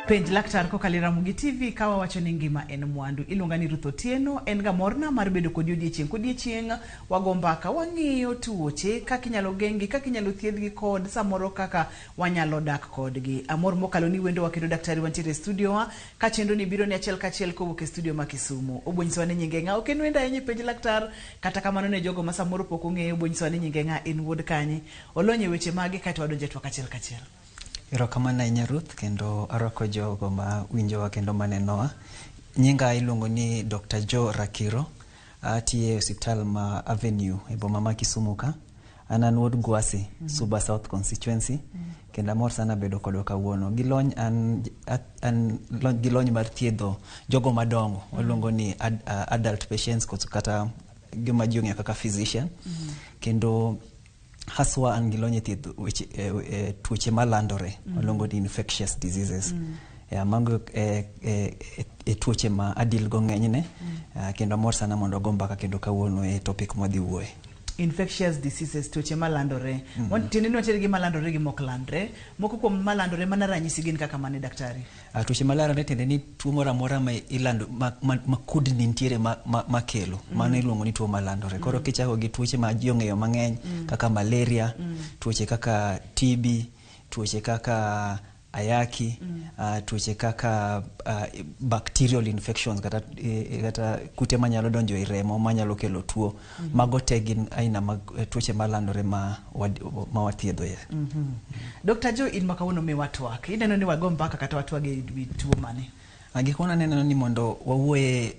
Penj Laktar kokalo e Ramogi TV ka wawacho ni ngima en mwandu. Iluonga ni Ruth Otieno, en ga morna mar bedo kodi odiechieng' kodiechieng'. Wago mbaka, wang'iyo tuoche, kaka inyalo geng'gi, kaka inyalo thiedhgi kod samoro kaka wanyalo dak kodgi. Amor mokalo ni wendowa kendo daktari wantiere e studio wa ka chenro ni biro ni achiel kachiel kowuok e studio ma Kisumu. Obonyisowa ni nyinge ng'a, ok en wendo ahinya e Penj Laktar, kata kamano ne jogo ma samoro pok ong'eye, obonyisowa ni nyinge ng'a, en wuod kanye, olony e weche mage, kaeto wadonjo e twak achiel kachiel. Erokamano ahinya Ruth, kendo arwako jogo ma winjowa kendo manenowa. Nyinga iluongo ni Dr. Joe Rakiro. Atiyo e osiptal ma Avenue e boma ma Kisumu ka. An an wuod Gwasi, Suba South Constituency. Kendo amor sana bedo kodwa kawuono. Gi lony an, an gi lony mar thiedho jogo madongo, waluongo ni adult patients kata gima ji ong'eyo kaka physician. Kendo haswa an gi lony e thiedho weche tuoche malandore, waluongo ni infectious diseases. Yeah, mago e tuoche ma adil go ng'enyne. Kendo amor sana mondo wago mbaka kendo kawuono e topic mwadhi wuoye. Infectious diseases, tuoche malandore. Tiende ni wantiere gi malandore gi mok landre. Moko kuom malandore mana ranyisi gin kaka mane daktari? Tuoche malandore tiende ni tuo moro amora ma ilando ma kudni nitiere ma kelo. Mano iluongo ni tuo malandore. Koro kichako gi tuoche ma ji ong'eyo mang'eny kaka malaria, tuoche kaka TB, tuoche kaka ayaki, tuoche kaka bacterial infections kata kute manyalo donjo e remo manyalo kelo tuo. Mago te gin aina mag tuoche malandore ma wathiedho. Dr. Joe, in ma kawuono miwa twak. Ineno ni wago mbaka kata watwag e wi tuo mane? Gik mane aneno ni mondo wawuoye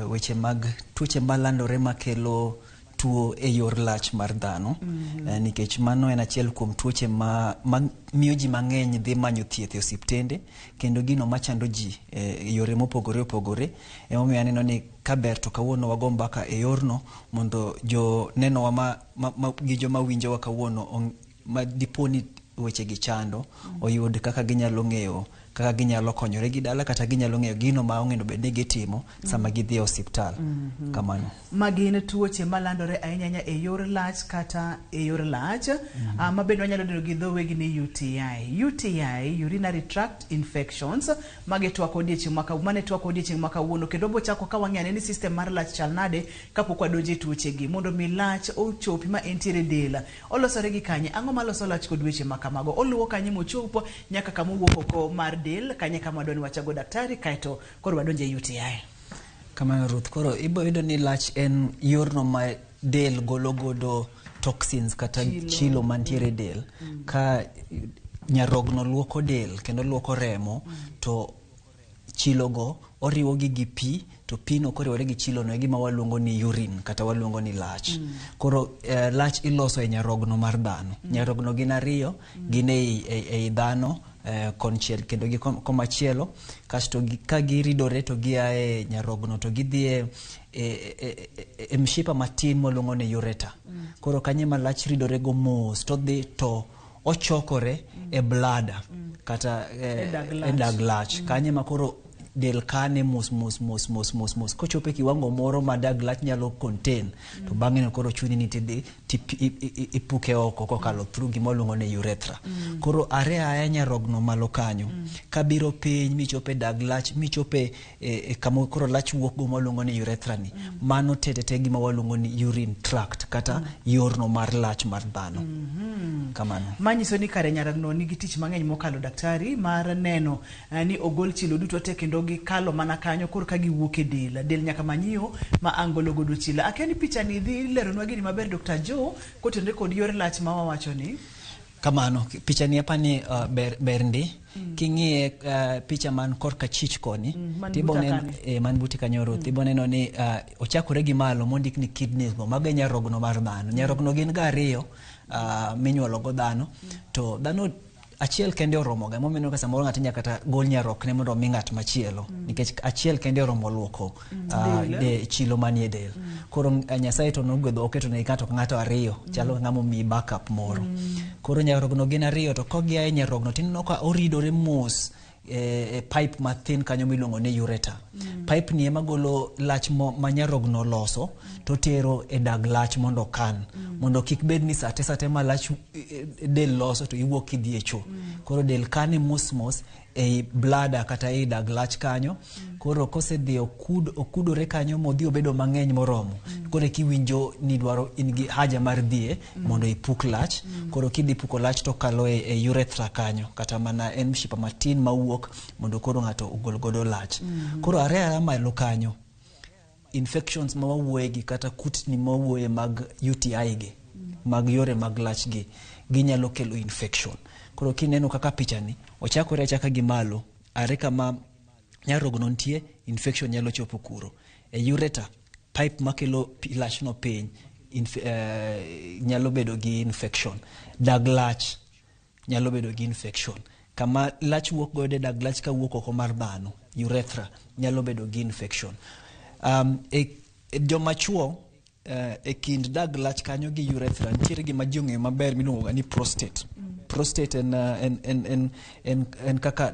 weche mag tuoche malandore makelo tuo e yor lach mar dhano. Nikech mano en achiel kuom tuoche ma miyo ji mang'eny dhi manyo thieth e osiptende, kendo gino machando ji e yore mopogore opogore. Emomiyo aneno ni kaber to kawuono wago mbaka e yorno mondo jo nenowa ma gi joma winjowa kawuono ma dipo ni weche gi chando oyud kaka ginyalo ng'eyo kaka ginyalo konyore gi dala kata ginyalo ng'eyo gino ma onego bed ni gitimo sama gidhi e osiptal. Kamano. Ma gin tuoche malandore ahinya ahinya e yor lach kata e yor lach, ma bende wanyalo dendo gi dho wegi ni UTI. UTI, urinary tract infections, mage twak odiechieng' ma mane twak odiechieng' ma kawuono kendo wabiro chako ka wang'eyo ane ni system mar lach chal nade kapok wadonjo e tuoche gi mondo mi lach ochopi ma entiere e del. Olosore gi kanye? Ang'o maloso lach kod weche ma kamago? Oluwo kanye mochopo nyaka kama owuok oko mar del, kanye kama wadwa ni wachago daktari kaeto koro wadonjo e UTI. Kamano Ruth, koro ibo yudo ni lach en yorno ma del golo godo toxins kata chilo mantiere e del. Ka nyarogno luoko del kendo luoko remo, to chilo go oriwo gi pi, to pi no koriwore gi chilo no e gima waluongo ni urine kata waluongo ni lach. Koro lach iloso e nyarogno mar dhano. Nyarogno gin ariyo, gin ei dhano konchiel kendo gi komachielo, kasto ka giridore to gia e nyarogno to gidhi e mshipa matin mwaluongo ni ureter. Koro kanyo ema lach ridore go mos to dhi to ochokore e bladder kata e dag lach. Kanyo ema koro del kane mos mos mos mos mos mos kochopo e kiwango moro ma dag lach nyalo contain, to bang'e no koro chuni ni tidhi ipuke oko kokalo through gima waluongo ni urethra. Koro are aya nyarogno malo kanyo kabiro piny michope dag lach michope e kama koro lach wuok go mwaluongo ni urethra ni, mano te te gima waluongo ni urine tract kata yorno mar lach mar dhano. Kamano. Manyiso ni kare nyarogno nigi tich mang'eny mokalo daktari mar neno ni ogol chilo duto te kendo gikalo mana kanyo koro ka giwuok e del. Del nyaka many yo ma ang' golo godo chilo. Akia ni picha ni dhi leronwa gini maber Dr. Joe kotenore kod yor lach ma wawacho ni. Kamano, picha ni apani ber ndi. King'iye picha man korka chich koni, man tibo buta neno kani. Man buti kanyo Ruth, ibo neno ni ochakore gi malo mondik ni kidneys go, mago e nyarogno mar dhano. Nyarogno gin ga ariyo minyuolo go dhano, to dhano achiel kende oromo ga, emomiyo ineno ka samoro ng'ato nyaka kata gol nyarokne mondo omi ng'at machielo, nikech achiel kende oromo luoko chilo manie del. Koro Nyasaye to nogwedho oketo ne ng'ato ka ng'ato ariyo, chalo ng'ama omiyi backup moro. Koro nyarogno gin ariyo, to kogia e nyarogno tineno ka oridore mos e pipe mathin kanyo miluongo ni ureter. Pipe ni ema golo lach ma nyarogno loso to tero e dag lach mondo okan, mondo kik bed ni sate sate ma lach del loso to iwuok kidhi e cho. Koro del kane mos mos ei bladder kata ei dag lach kanyo. Koro kosedhi okudore kanyo modhi obedo mang'eny moromo, koro eka iwinjo ni dwaro in gi haja mar dhie mondo ipuk lach. Koro kidhi puko lach to kalo e urethra kanyo, kata mana en mshipa matin mawuok mondo koro ng'ato ogol godo lach. Koro are aya malo kanyo, infections ma wawuoye gi kata kutni ma wawuoye mag UTI gi mag yore mag lach gi ginyalo kelo infection. Koro kineno kaka pichani ochakore achaka gi malo are kama nyarogno nitie, infection nyalo chopo kuro. E ureter, pipe makelo pi lachno piny, nyalo bedo gi infection. Dag lach nyalo bedo gi infection. Kama lach wuok godo e dag lach kawuok oko mar dhano, urethra, nyalo bedo gi infection. E joma chuo, e kind dag lach kanyo gi urethra nitiere gima ji ong'eyo maber miluongo ga ni prostate. Prostate en kaka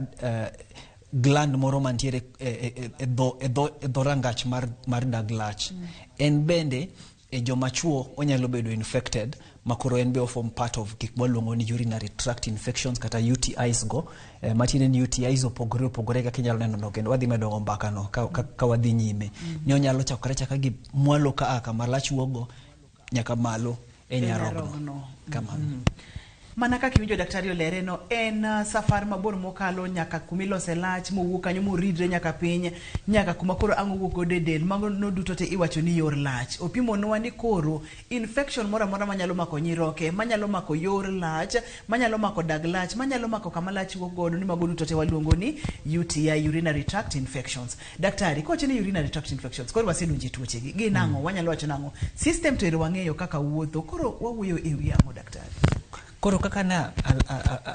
gland moro mantiere e dho rangach mar dag lach. En bende e joma chuo onyalo bedo infected, makoro en be oform part of gik mwaluongo ni urinary tract infections kata UTIs go. Matiende ni UTIs opogore opogore kaka inyalo neno no, kendo wadhi medo go mbaka no ka wadhi nyime. Ni onyalo chakore achaka gi mwalo ka a kama lach wuok go nyaka malo e nyarogno. Nyarogno. Kamano. Mana kaka iwinjo daktari olere no, en safar mabor mokalo nyaka kumilose lach, mowuok kanyo moridre nyaka piny, nyaka kuma koro ang' owuok godo e del. Mago no duto te iwacho ni yor lach. Opimonwa ni koro infection moro amora manyalo mako nyiroke, manyalo mako yor lach, manyalo mako dag lach, manyalo mako kama lach wuok godo, ni mago duto te waluongo ni UTI, urinary tract infections. Daktari, kowacho ni urinary tract infections, koro wasedonjo e tuoche gi. Gin ang'o? Wanyalo wacho nang'o? System to ero wang'eyo kaka wuotho. Koro wawuoyo e wi ang'o, daktari? Koro kaka na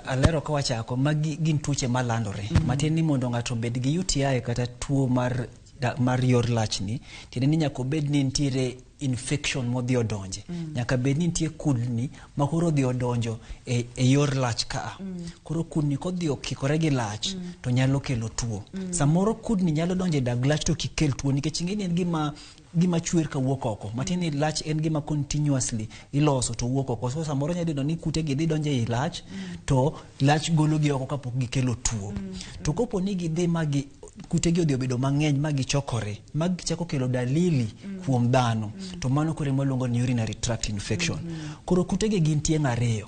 alero ka wachako, magi gin tuoche malandore. Matiende ni mondo ng'ato obed gi UTI kata tuo mar yor lachni, tiende ni nyaka obed ni nitiere infection modhi odonje. Nyaka bed ni nitie kudni ma koro odhi odonjo e yor lach kaa. Koro kudni kodhi okikore gi lach to nyalo kelo tuo. Samoro kudni nyalo donjo e dag lach to kik kel tuo, nikech ing'e ni en gima chwer kawuok oko. Matiende ni lach en gima continuously iloso to wuok oko. So samoro nyalo yudo ni kute gi dhi donjo ei lach to lach golo gi oko kapok gikelo tuo. To kopo ni gidhi ma gi kute gi odhi obedo mang'eny ma gichokore ma gichako kelo dalili kuom dhano, to mano koro ema waluongo ni urinary tract infection. Koro kute gi gin tieng' ariyo.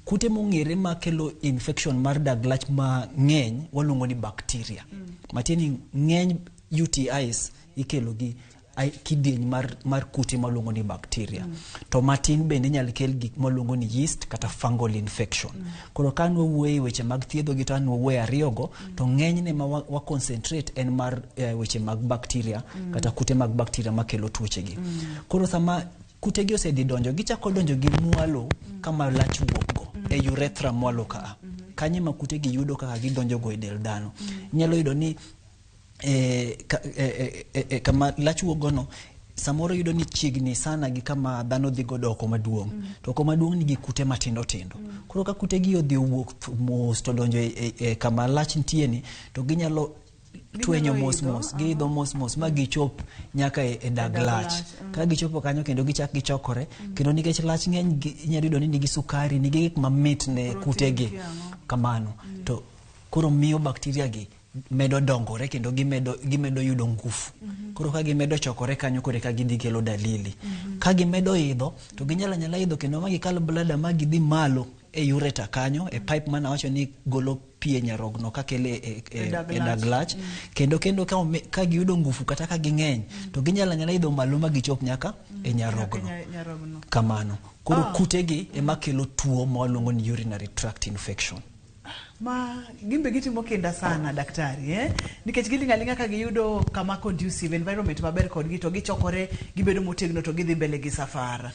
Kute mong'ere makelo infection mar dag lach mang'eny waluongo ni bacteria. Matiende ni ng'eny UTIs ikelo gi kidieny mar kute maluongo ni bacteria. To matin bende inyalo kel gik maluongo ni yeast kata fungal infection. Koro ka nwawuoyo e weche mag thiedho gi to an wawuoyo ariyogo, to ng'enyne ma wa concentrate en mar weche mag bacteria kata kute mag bacteria makelo tuoche gi. Koro sama kute gi osedhi donjo, gichako donjo gi mwalo kama lach wuok go, e urethra mwalo kaa. Kanyo ema kute gi yudo kaka gidonjo go e del dhano. Inyalo yudo ni kama lach wuok go no, samoro yudo ni chiegni sana gi kama dhano dhi godo oko maduong'. To oko maduong' nigi kute matindo tindo. Koro ka kute gi odhi owuok mos to donjo e kama lach nitie ni, to ginyalo twenyo mos mos, giidho mos mos ma gichop nyaka e dag lach. Ka gichopo kanyo kendo gichak gichokore, kendo nikech lach ng'eny inyalo yudo ni nigi sukari, nigi gik mamit ne kute gi. Kamano. To koro miyo bacteria gi medo dongore kendo gimedo yudo ngufu. Koro ka gimedo chokore kanyo, koro eka gidhi kelo dalili. Ka gimedo idho, to ginyalo anyala idho kendo ma gikal bladder ma gidhi malo e ureter kanyo, e pipe mane awacho ni golo pi e nyarogno kakele e dag lach. Kendo ka giyudo ngufu kata ka ging'eny, to ginyalo anyala idho malo ma gichop nyaka e nyarogno. Kamano. Koro kute gi ema kelo tuo ma waluongo ni urinary tract infection. Ma gimbe gitimo kinda sana, daktari, eh? Nikech giling' aling'a ka giyudo kama conducive environment maber kodgi, to gichokore, gibedo motegno, to gidhi mbele gi safar.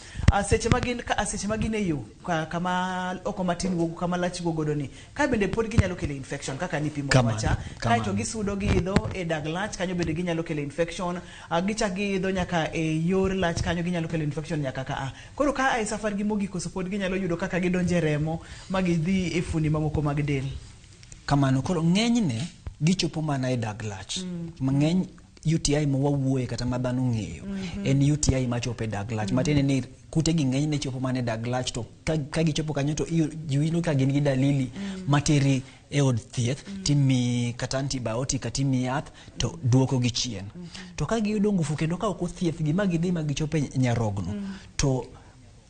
Seche ma gin e yo kama oko matin wuok, kama lach wuok godo ni ka bende pod ginyalo kelo infection kaka nipimo wacha kaeto gisudo giidho e dag lach kanyo bende ginyalo kelo infection. Gichak giidho nyaka e yor lach kanyo, ginyalo kelo infection nyaka ka koro ka e safar gi mogik koso pod ginyalo yudo kaka gidonjo e remo ma gidhi e fundi mamoko mag del. Kamano. Koro ng'enyne gichopo mana e dag lach. Mang'eny UTI ma wawuoye kata ma dhano ong'eyo en UTI machopo e dag lach. Matiende ni kute gi ng'enyne chopo mana e dag lach, to ka gichopo kanyo to ji winjo ka gin gi dalili materi e e od thieth timiyi kata antibiotic kata imiyi yath to duoko gi chien. To ka giyudo ngufu kendo ka ok othiethgi ma gidhi ma gichopo e nyarogno to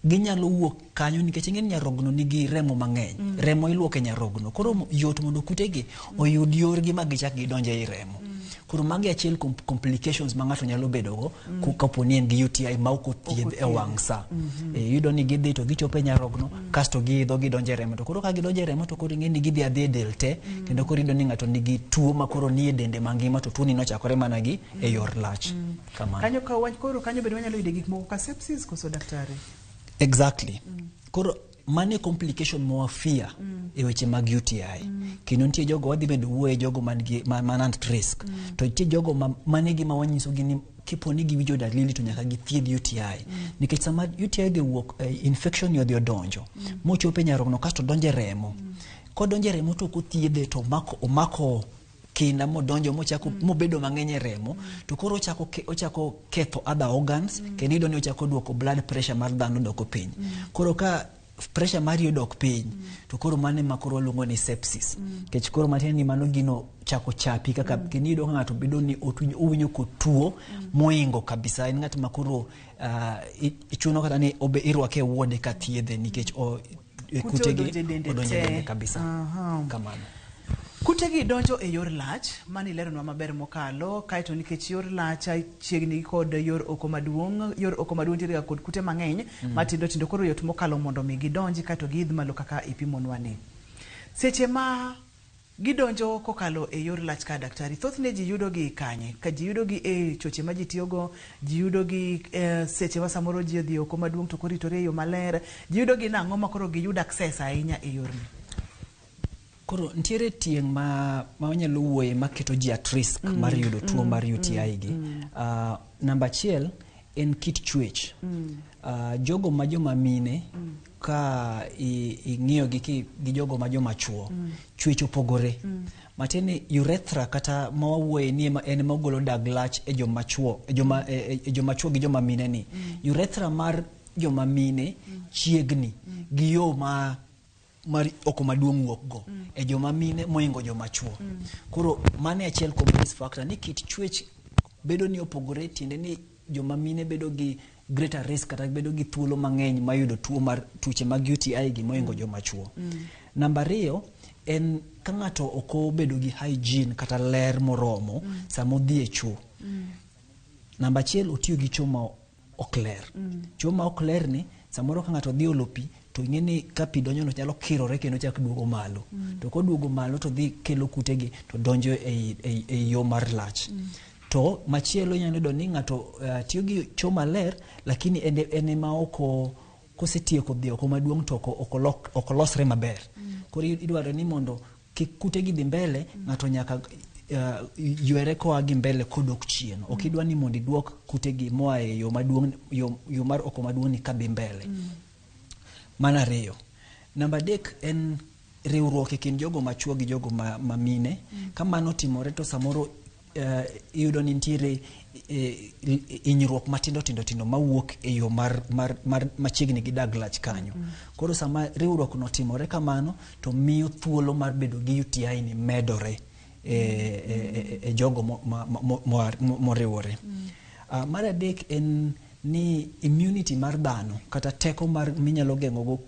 ginyalo wuok kanyo nikech ing'e ni nyarogno nigi remo mang'eny. Remo iluoko e nyarogno. Koro yot mondo kutegi oyud yorgi ma gichak gidonj ei remo. Koro magi achiel kuom complications ma ng'ato nyalo bedogo kapo ni en gi UTI ma ok othiedh e wang' sa. Iyudo ni gidhi to gichopo e nyarogno kasto giidho gidonjo e remo. To koro ka gidonjo e remo to koro ing'e ni gidhi adhiya e del te kendo koro iyudo ni ng'ato nigi tuo ma koro nie dende mangima to tuoni nochakore mana gi e yor lach. Kamano. Kanyo ka wach koro kanyo bende wanyalo yude gik moko ka sepsis koso daktari? Exactly. Koro mano e complication ma wafia e weche mag UTI. Kendo nitie jogo wadhi medo wuoye jogo man gi man at risk. To nitie jogo ma mano e gima wanyiso gi ni kipo ni giwinjo dalili to nyaka githiedh UTI. Nikech sama UTI odhi owuok infection ni odhi odonjo mochopo e nyarogno kasto donjo e remo. Kodonjo e remo to ok othiedhe to omako kinda modonjo mochako mobedo mang'eny e remo to koro ochako ketho other organs kendo iyudo ni ochako duoko blood pressure mar dhano doko piny. Koro ka pressure mari odok piny to koro mano ema koro waluongo ni sepsis. Nikech koro matiende ni mano gino chako chapi kaka kendo iyudo ka ng'ato bedo ni owinjo kotuo moingo kabisa. En ng'at ma koro ichuno kata ni obe irwake e ward ka thiedhe nikech Kute kutegi odonjo e dende odonjo e dende te. kabisa. Kamano. Kutegi donjo e yor lach, mano ileronwa maber mokalo, kaeto nikech yor lach chiegni kod yor oko maduong', yor oko maduong' nitiere ga kod kute mang'eny matindo tindo, koro yot mokalo mondo mi gidonji kaeto giidh malo kaka ipimonwa ni. Seche ma gidonjo kokalo e yor lach ka daktari, thothne ji yudo gi kanye? Ka ji yudo gi e choche ma ji tiyogo, ji yudo gi seche ma samoro ji odhi oko maduong' to koritore e yo maler, ji yudo gi nang'o ma koro giyud access ahinya e yorni? Koro nitiere tieng' ma wanyalo wuoye maketo ji at risk mar yudo tuo mar UTI gi. Namba achiel en kit chwech. Jogo ma joma mine ka ing'iyo gi jogo ma joma chuo, chwech opogore. Matiende ni urethra kata ma wawuoye ni en ema ogolo dag lach e joma chuo, e joma chuo gi joma mine ni. Urethra mar joma mine chiegni gi yo ma mar oko maduong' wuok go e joma mine moingo joma chuo. Koro mano e achiel kuom risk factor ni kit chwech bedo ni opogore, tiende ni joma mine bedo gi greater risk kata bedo gi thuolo mang'eny mar yudo tuo mar tuoche mag UTI gi moingo joma chuo. Namba ariyo en ka ng'ato ok obedo gi hygiene kata ler moromo sama odhi e choo. Namba achiel otiyo gi choo ma ok ler. Choo ma ok ler ni samoro ka ng'ato dhi olo pi to ing'e ni ka pi donjo no nyalo kirore kendo chak duogo malo. To koduogo malo to dhi kelo kutegi to donjo ei yo mar lach. To machielo inyalo yudo ni ng'ato tiyo gi choo maler lakini en ema ok kosetieko dhi oko maduong' to ok olosre maber. Koro idwaro ni mondo kik kutegi dhi mbele, ng'ato nyaka ywere koa gi mbele kodok chien. Ok idwa ni mondo iduok kutegi moa e yo maduong', yo mar oko maduong' ni kadhi mbele. Mano ariyo. Namba adek en riwruok e kind jogo machuo gi jogo ma mine. Ka mano otimore to samoro iyudo ni nitiere hinyruok matindo tindo tindo mawuok e yo mar machiegni gi dag lach kanyo. Koro sama riwruok no otimore kamano to miyo thuolo mar bedo gi UTI ni medore e jogo moriwore. Mar adek en ni immunity mar dhano kata teko mar minyalo geng'o go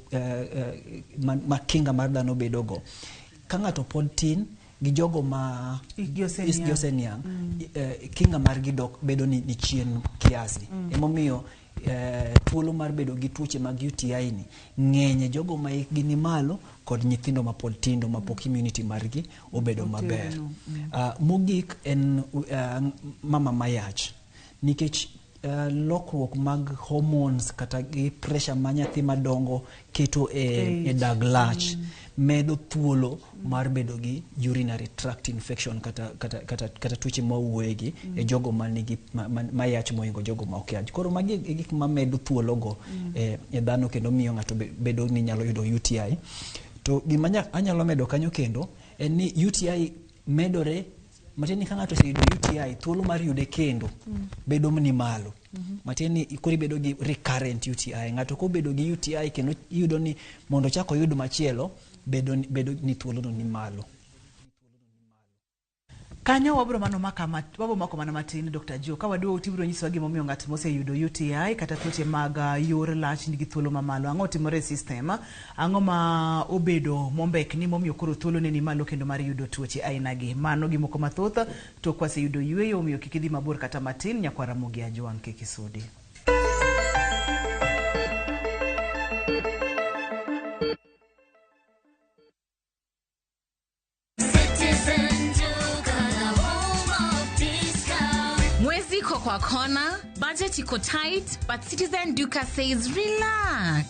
ma kinga mar dhano bedo go. Ka ng'ato pod tin gi jogo ma Hikgi oseniang'. hikgi oseniang', kinga margi dok bedo ni chien kiasi. Emomiyo thuolo mar bedo gi tuoche mag UTI ni ng'eny e jogo ma hikgi ni malo kod nyithindo ma pod tindo ma pok immunity margi obedo maber. Mogik en mama mayach, nikech lokruok mag hormones kata gi pressure ma nyathi madongo keto e dag lach medo thuolo mar bedo gi urinary tract infection kata tuoche mawuoye gi e jogo manigi mayach mohingo jogo ma ok yach. Koro magi e gik mamedo thuolo go e dhano kendo miyo ng'ato bedo ni nyalo yudo UTI. To gima anyalo medo kanyo kendo en ni UTI medore, matiende ni ka ng'ato oseyudo UTI, thuolo mar yude kendo bedo ni malo. Matiende ni koro ibedo gi recurrent UTI. Ng'ato kobedo gi UTI kendo iyudo ni mondo ochak oyud machielo, bedo ni thuolo no ni malo. Kanyo wabro mano maka wabro mako mana matin Dr. Joe ka waduogo tibiro nyisowa gimomiyo ng'at moseyudo UTI kata tuoche mag yor lach nigi thuolo mamalo. Ang'o timore e system? Ang'o ma obedo mombekni momiyo koro thuolo ne ni malo kendo mar yudo tuoche aina gi? Mano gi moko mathoth to kwaseyudo yueyo omiyo kik idhi mabor kata matin nyakwar Ramogi Ajwang' kik isudi. Mwezi iko kwa kona, budget iko tight, but Citizen Duka says relax.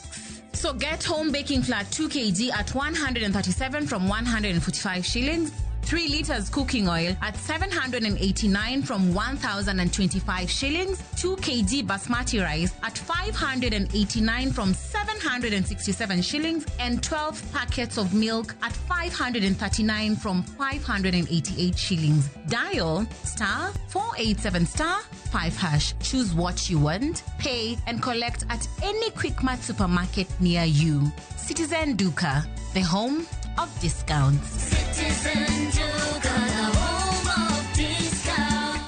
So get home baking flour 2 kg at 137 from 145 shillings, 3 liters cooking oil at 789 from 1,025 shillings, 2 kg basmati rice at 589 from 767 shillings, and 12 packets of milk at 539 from 588 shillings. Dial star 487 star 5 hash. Choose what you want, pay, and collect at any Quickmart supermarket near you. Citizen Duka, the home of discounts. Citizen Duka, the home of discount.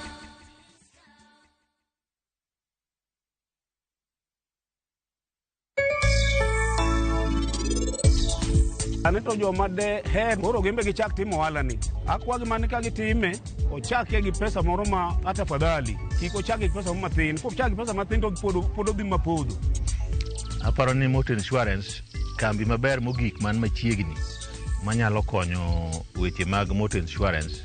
Ane to joma de her koro gin be gichak timo ohala ni. Akwagi mane ka gitime, ochake gi pesa moro ma ata afadhali. Kik ochake gi pesa moro mathin. Kochake gi pesa mathin to pod odhi mapodho. Aparo ni motor insurance kambi maber mogik man machiegni manyalo konyo weche mag motor insurance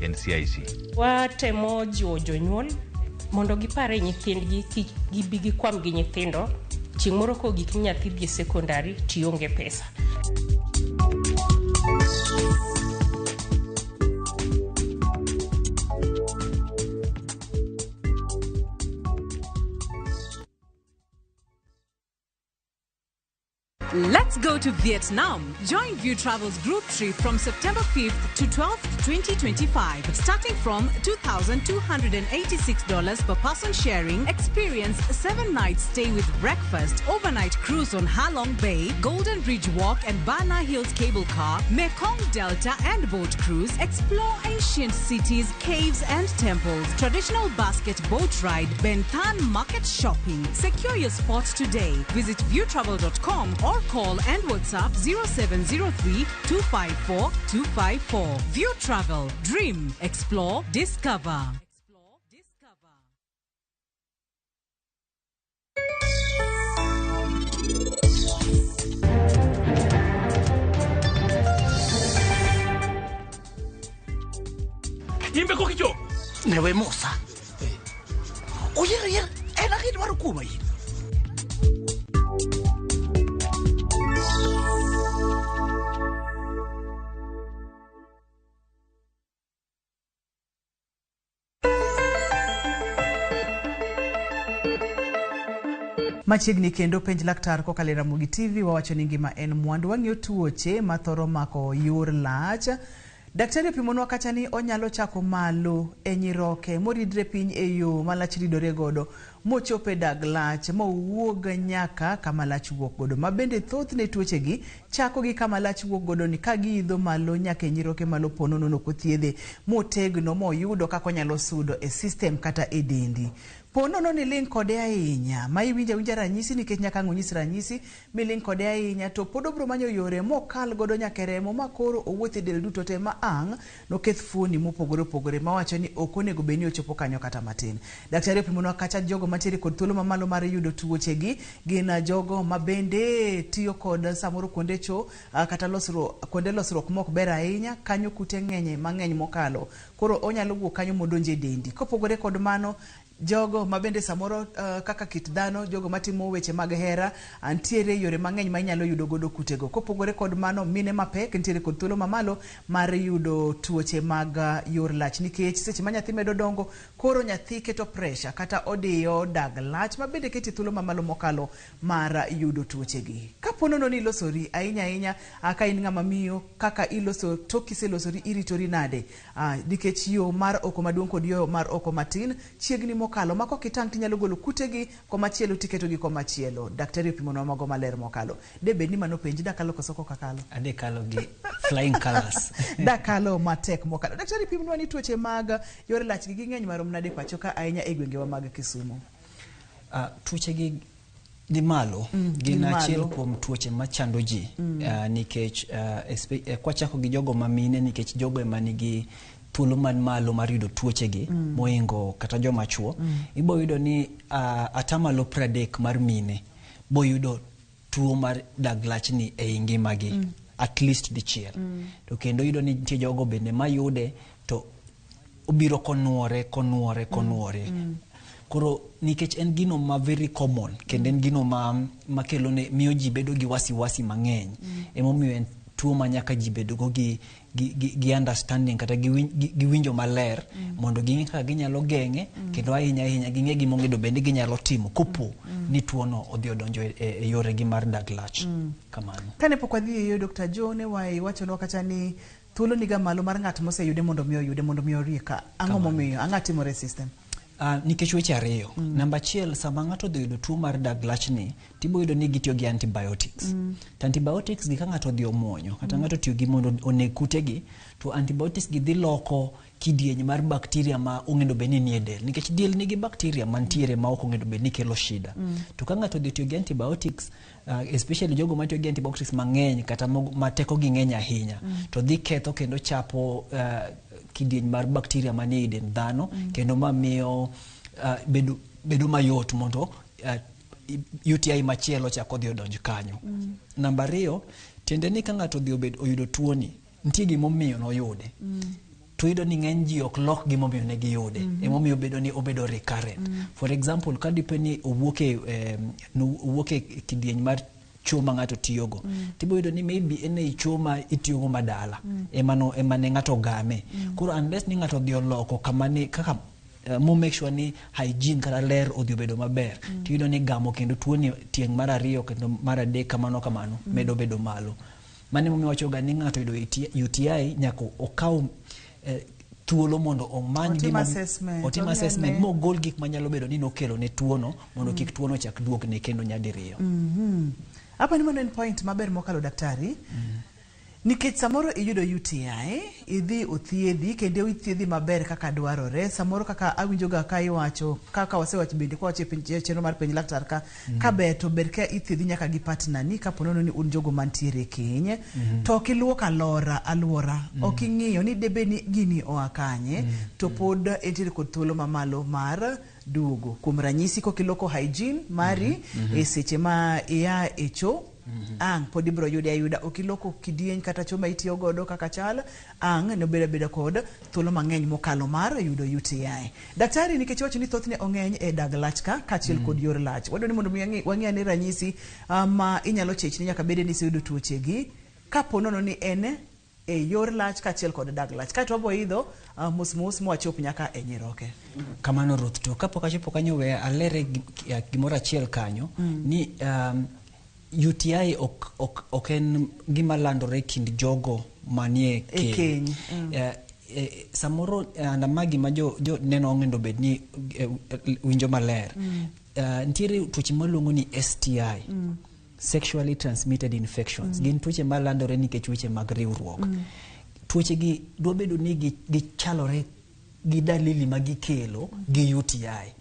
en CIC. Watemo jiwo jonyuol mondo gipare nyithindgi kik gibi gikwam gi nyithindo chieng' moro kogik ni nyathi dhi e sekondari tionge pesa. Let's go to Vietnam. Join View Travel's group trip from September 5th to 12th, 2025. Starting from $2,286 per person sharing, experience 7-night stay with breakfast, overnight cruise on Halong Bay, Golden Bridge Walk and Bana Hills Cable Car, Mekong Delta and boat cruise, explore ancient cities, caves and temples, traditional basket boat ride, Ben Thanh market shopping. Secure your spot today. Visit viewtravel.com or call and WhatsApp 0703 254 254. View Travel. Dream. Explore. Discover. Imbe kokichopo. Newe Musa. Oyier yier en agidwaro kuoma in. Machiegni kendo penj laktar kokalo e Ramogi TV wawacho ni ngima en mwandu. Wang'iyo tuoche mathoro mako yor lach. Daktari opimonwa kacha ni onyalo chako malo e nyiroke moridre piny e yo ma lach ridore godo mochop e dag lach mowuog nyaka kama lach wuok godo. Ma bende thothne tuochegi chako gi kama lach wuok godo ni ka giidho malo nyaka e nyiroke malo ponono ok othiedhe motegno moyudo kaka onyalo sudo e system kata e dendi. Ponono ni ling kode ahinya ma iwinjo awinja ranyisi nikech nyaka ang' onyis ranyisi miling kode ahinya to pod obiro manyo yore mokal godo nyaka e remo ma koro owuoth e del duto te ma ang' noketh fuoni mopogore opogore mawacho ni ok onego bed ni ochopo kanyo kata matin. Daktari opimonwa kacha jogo mantiere kod thuolo mamalo mar yudo tuochegi gin jogo ma bende tiyo kod samoro kuonde choo kata losruok kuonde losruok mok ber ahinya kanyo kute ng'enye mang'eny mokalo koro onyalo wuok kanyo modonj e dendi. Kopogore kod mano jogo mabende samoro kaka kit dhano jogo matimo weche mag hera ntiere yore mang'eny ma inyalo yudo godo kutego. Kopogore kod mano mine mapek ntiere kod thuolo mamalo mar yudo tuoche mag yor lach nikech seche ma nyathi medo dongo koro nyathi keto pressure kata odiyo dag lach ma bende keti thuolo mamalo mokalo mar yudo tuochegi. Kapo nono ni ilosori ahinya ahinya ka in ng'ama miyo kaka iloso tok kiselosori iritori nade nikech yo mar oko maduong' kod yo mar oko matin chiegni mokalo. mokalo ma kokitang' tinyalo golo kutegi komachielo tiketogi komachielo. Daktari opimonwa mago maler mokalo. De bed ni mano penji dakalo koso kok akalo? Adhi kalo gi flying colors. Dakalo matek mokalo. Daktari pimnwa ni tuoche mag yor lach gi ging'eny marom nade pacho ka ahinya e gwengewa mag Kisumu? Tuoche gi ni malo. Gin Gin achiel malo. kuom tuoche machando ji. Nikech kwachako gi jogo ma mine, nikech jogo ema nigi thuolo man malo mar yudo tuoche gi mohingo kata joma chuo. Ibo yudo ni atamalo 30 mar mine bo yudo tuo mar dag lachni ei ngimagi at least dichiel. To kendo yudo ni nitie jogo bende mayude to obiro konuore konuore konuore. Koro nikech en gino ma very common kendo en gino ma makelo ne miyo ji bedo gi wasiwasi mang'eny. Emomiyo en tuo ma nyaka ji bedgo gi understanding kata gi winjo maler mondo ging'e kaka ginyalo geng'e kendo ahinya ahinya ging'e gima onego bed ni ginyalo timo kopo ni tuono odhi odonjo e yoregi mar dag lach. Kamano. Kane pok wadhi e yo Dr. Joe ne wachonwa kacha ni thuolo niga malo mar ng'at moseyude mondo mi oyude mondo mi orie ka. Ang'o momiyo? Ang'o timore e system? Nikech weche ariyo. Namba achiel, sama ng'ato odhi yudo tuo mar dag lachni, tibo yudo ni gitiyo gi antibiotics. To antibiotics gi ka ng'ato odhi omuonyo, kata ng'ato otiyo gi mondo oneg kutegi, to antibiotics gi dhi loko kidieny mar bacteria ma onego bed ni nie del. Nikech del nigi bacteria mantiere ma ok onego bed ni kelo shida. To ka ng'ato odhi otiyo gi antibiotics, especially jogo matiyo gi antibiotics mang'eny kata ma tekogi ng'eny ahinya, to dhi ketho kendo chapo kidieny mar bacteria manie i dend dhano, kendo ma miyo bedo mayot mondo UTI machielo chak odhi odonj kanyo. Namba ariyo, tiende ni ka ng'ato odhi oyudo tuoni, nitie gimomiyo noyude. To iyudo ni ng'eny ji ok lok gimomiyo ne giyude. Emomiyo obedo ni obedo recurrent. For example, ka dipo ni owuok e kidieny mar chuo ma ng'ato tiyogo, tibo yudo ni maybe en ei chuo ma itiyogo madala ema ne ng'ato ogame. Koro unless ni ng'ato odhi oloko kama ne kaka mo make sure ni hygiene kata ler odhi obedo maber, tiyudo ni gamo kendo tuoni tieng' mar ariyo kendo mar adek kamano kamano medo bedo malo. Mano emomiyo wachoga ni ng'ato yudo UTI nyaka okaw thuolo mondo omany Otim assessment, otim ong'e assessment ane. mogol gik manyalo bedo ni nokelo ne tuono mondo kik tuono chak duogne kendo nyadiriyo. Apa ni mano en point maber mokalo daktari. Nikech samoro iyudo UTI, idhi othiedhi kendo ithiedhi maber kaka dwarore. Samoro kaka awinjoga ka iwacho, kaka wasewacho bende kwawacho e penj chenro mar penj laktar ka, ka ber to ber ka ithiedhi nyaka gi partner ni kapo nono ni un jogo mantiere e keny. To ok iluok alwora, ok ing'iyo ni debe ni gini oa kanye, to pod entiere kod thuolo mamalo mar duogo. Kuom ranyisi kok iloko hygiene mari e seche ma ia e cho, ang' pod ibiro yude ayuda. Ok iloko kidieny kata cho ma itiyo godo kaka chal, ang' nobedo abeda kod thuolo mang'eny mokalo mar yudo UTI. Daktari, nikech iwacho ni thothne ong'eny e dag lach ka kaachiel kod yor lach, wadwa ni mondo mi wang'i ane ranyisi ma inyalo chech ni nyaka bede ni iseyudo tuoche gi kapo nono ni en e yor lach kaachiel kod dag lach. Kaeto wabo idho mos mos mwachop nyaka e nyiroke. Kamano Ruth, to kapok achopo kanyo we alere gimoro achiel kanyo ni UTI ok en gima landore e kind jogo manie E keny. keny. Samoro ma gima jo neno onego bed ni winjo maler. Nitiere tuoche maluongo ni STI. Sexually transmitted infections. Gin tuoche malandore nikech weche mag riwruok. Tuoche gi dwa bedo ni gichalore gi dalili ma gikelo gi UTI.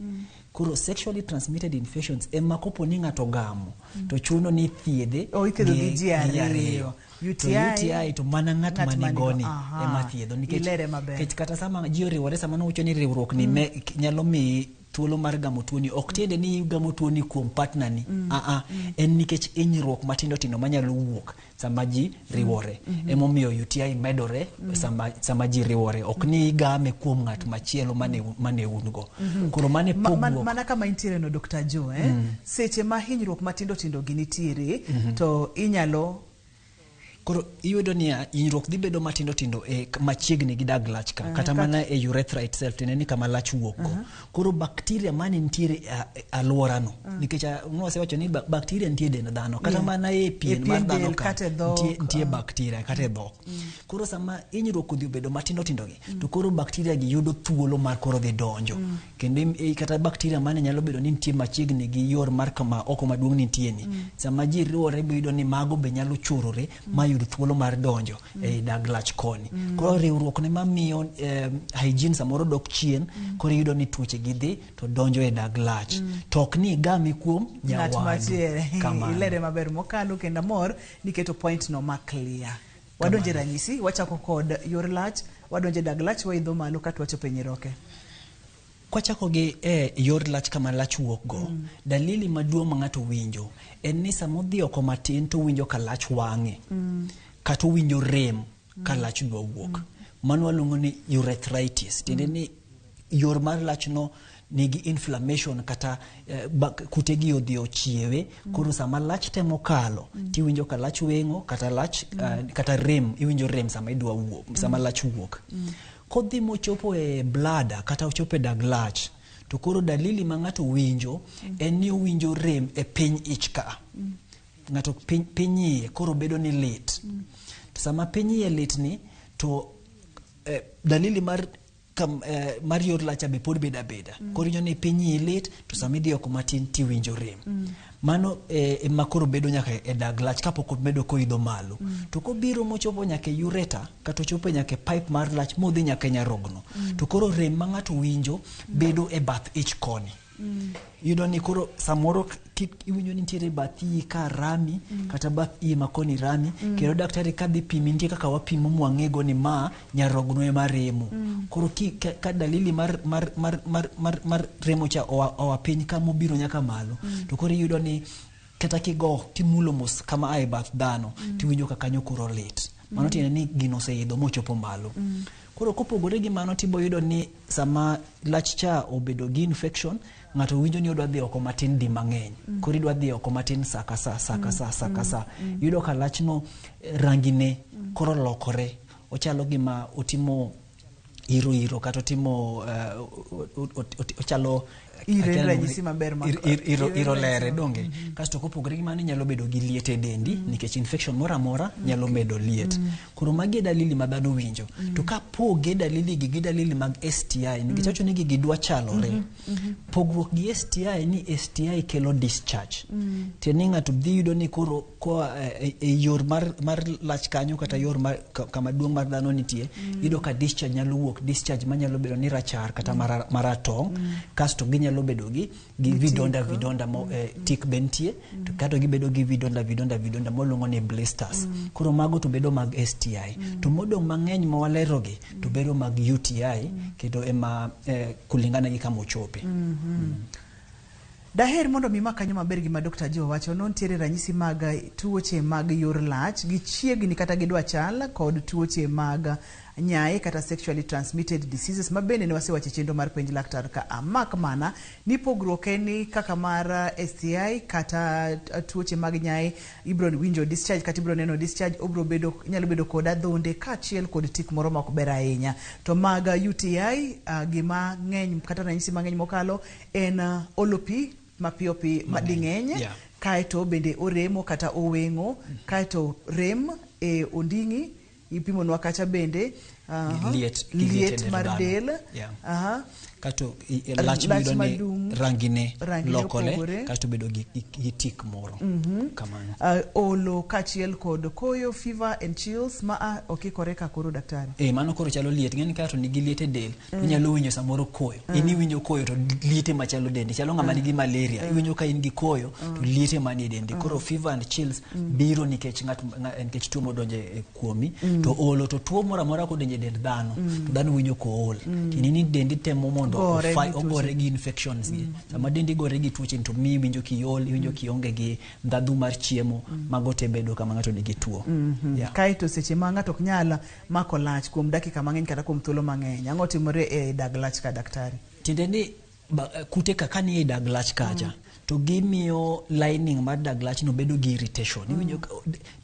Koro sexually transmitted infections ema kopo ni ng'ato ogamo to chuno ni ithiedhe Oh, ithiedho gi ji ariyo. ariyo. To UTI, UTI to mana ng'at ng'at manigoni manigo. ema thiedho nikech Ilere maber. nikech kata sama ji oriwore, sama nowacho ni riwruok ni nyalo miyi thuolo mar gamo tuoni, ok tiende ni igamo tuoni kuom partner ni. En nikech hinyruok matindo tindo manyalo wuok sama ji riwore. Emomiyo UTI medore sama ji riwore, ok ni igame kuom ng'at machielo mane un go. Koro mane pogruok. Mana kama intiere no Dr. Joe, eh? Seche ma hinyruok matindo tindo gi nitiere, to inyalo Koro iyudo niya, hinyruok dhi bedo matindo tindo e machiegni gi dag lach ka, kata mana e urethra itself, tiende ni kama lach wuok go. Koro bakteria mane nitiere e alworano, nikech nwasewacho ni bakteria nitie e dend dhano, kata mana e pien E mar pien dhano del, ka, kata e dhok, nitie bakteria kata e dhok. Koro sama hinyruok odhi obedo matindo tindo gi, to koro bakteria gi yudo thuolo mar koro dhi donjo. Kendo kata bakteria mane nyalo bedo ni nitie machiegni gi yor mar kama oko maduong' nitie ni, sama ji riwore biyudo ni mago be nyalo chorore ma yud thuolo mar donjo ei dag lach koni. Koro riwruok ne mamiyo hygiene samoro dok chien, koro iyudo ni tuoche gi dhi to donjo e dag lach. To ok ni igame kuom ng'at nyawadu. machielo. Kamano. Ilere maber mokalo kendo amor niketo point no ma clear. Wadonje ranyisi, wachako kod yor lach, wadonje dag lach, waidho malo kato wachopo e nyiroke. Kwachako gi e yor lach kama lach wuok go, dalili maduong' ma ng'ato winjo en ni sama odhi oko matin to owinjo ka lach wang'e, kata owinjo rem ka lach dwa wuok. Mano waluongo ni urethritis, tiende ni yor mar lachno nigi inflammation kata kute gi odhi ochiewe. Koro sama lach temo kalo, tiwinjo ka lach weng'o kata lach kata rem, iwinjo rem sama idwa wuok, sama lach wuok. Kodhi mochopo e bladder kata ochopo e dag lach, to koro dalili ma ng'ato winjo en ni owinjo rem e piny ich ka. Ng'ato piny iye koro bedo ni lit. To sama piny iye lit ni, to dalili mar mar yor lach be pod bedo abeda. Koro iwinjo ni piny iyi lit, to sama idhi oko matin tiwinjo rem. Mano ema koro bedo nyaka e dag lach kapok obedo koidho malo. To kobiro mochopo nyaka e ureter, kata ochopo nyaka e pipe mar lach modhi nyaka e nyarogno, to koro rem ma ng'ato winjo bedo e bath ich koni. Iyudo ni koro samoro iwinjo ni nitiere bath iyi ka rami, kata bath iyi ma koni rami, kendo daktari kadhi pimi nitie kaka wapimo mwang'ego ni ma nyarogno ema remo. Koro ka dalili mar remo cha oa piny ka mobiro nyaka malo, to koro iyudo ni kata kigo timulo mos kama ae bath dhano, tiwinjo ka kanyo koro lit. Mano tiende ni gino oseidho mochopo malo. Koro kopogore gi mano tibo yudo ni sama lach cha obedo gi infection, ng'ato winjo ni odwa dhi oko matin di mang'eny. Koro idwa dhi oko matin sa ka sa, sa ka sa, sa ka sa. Iyudo ka lachno rangine koro lokore. Ochalo gima otimo iro iro kata otimo ochalo Iro en ranyisi maber ma iro lere donge. Kasto kopogore gi mano inyalo bedo gi liet e dendi, nikech infection moro amora nyalo medo liet. Koro magi e dalili ma dhano winjo. To ka poge dalili gi gi dalili mag STI, nikech wacho ni gigi dwa chalore. Pogruok gi STI ni STI kelo discharge. Tiende ni ng'ato dhi yudo ni koro koa e yor mar lach kanyo kata yor mar kama duong' mar dhano nitie, iyudo ka discharge nyalo wuok, discharge manyalo bedo ni rachar kata maratong', kasto ginyalo bedo gi vidonda vidonda mo, tik be nitie, to kato gibedo gi vidonda vidonda vidonda moluongo ni blisters. Koro mago to bedo mag STI. To modong' mang'eny ma walerogi to bedo mag UTI, kendo ema kulingana gi kama ochope. Daher mondo mi makanyo maber gima Dr. Joe wacho, no nitiere ranyisi mag tuoche mag yor lach gi chiegni kata gidwa chal kod tuoche mag nyae kata sexually transmitted diseases ma bende ne wasewacho e chenro mar penj laktar ka amak mana ni pogruok en ni kaka mar STI kata tuoche mag nyae ibro winjo discharge kata ibro neno discharge, obro bedo, nyalo bedo kod adhonde kaachiel kod tik moro ma ok ber ahinya. To mag UTI gima ng'eny kata ranyisi mang'eny mokalo en olo pi mapiyo pi mading'eny, kaeto bende oremo kata oweng'o, kaeto rem e onding'i ipimonwa kacha bende liet mar del, kato lach miyudo ni rangine lokore, kasto bedo gi tik moro kamano. Olo kaachiel kod koyo, fever and chills ma okikore ka koro daktari. Mano koro chalo liet, ng'eni kato nigi liet e del, inyalo winjo samoro koyo. In iwinjo koyo to liete machalo dendi, chalo ng'ama nigi malaria, iwinjo ka in gi koyo to liete manie dendi. Koro fever and chills biro nikech nikech tuo modonjo kuomi. To olo to tuo moro amora kodonjo e dend dhano, to dhano winjo kool. Tiende ni dendi temo mondo ogore gi infections gi. Sama dendi gore gi tuoche to miyi iwinjo kiol, iwinjo kionge gi ndhadhu mar chiemo, mago te bedo kama ng'ato nigi tuo. Kaeto seche ma ng'ato ok nyal mako lach kuom dakika mang'eny kata kuom thuolo mang'eny, ang'o timore e dag lach ka daktari? Tiende ni kute kaka ni e dag lach kacha, To gimiyo lining mar dag lachno bedo gi irritation. Iwinjo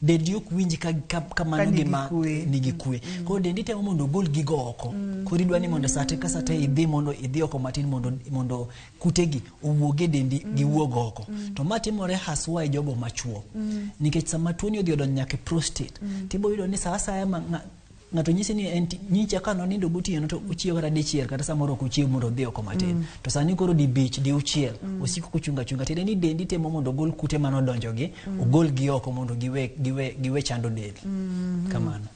dendi ok winj ka mano gima nigi kwe. Koro dendi temo mondo ogol gigo oko. Koro idwa ni mondo sate ka sate idhi mondo idhi oko matin mondo kutegi owuog e dendi giwuog oko. To ma timore haswa e jogo machuo. Nikech sama tuoni odhi odonjo nyaka e prostate, tibo yudo ni sa asaya ma ng'ato nyisi ni en nyicha ka nonindo gotieno to ochiew kata dichiel kata samoro ok ochiew mondo odhi oko matin. To sani koro dibich diuchiel osiko kochungo achunga tiende ni dendi temo mondo ogol kute manodonjogi ogol gi oko mondo giwe chando del. Kamano.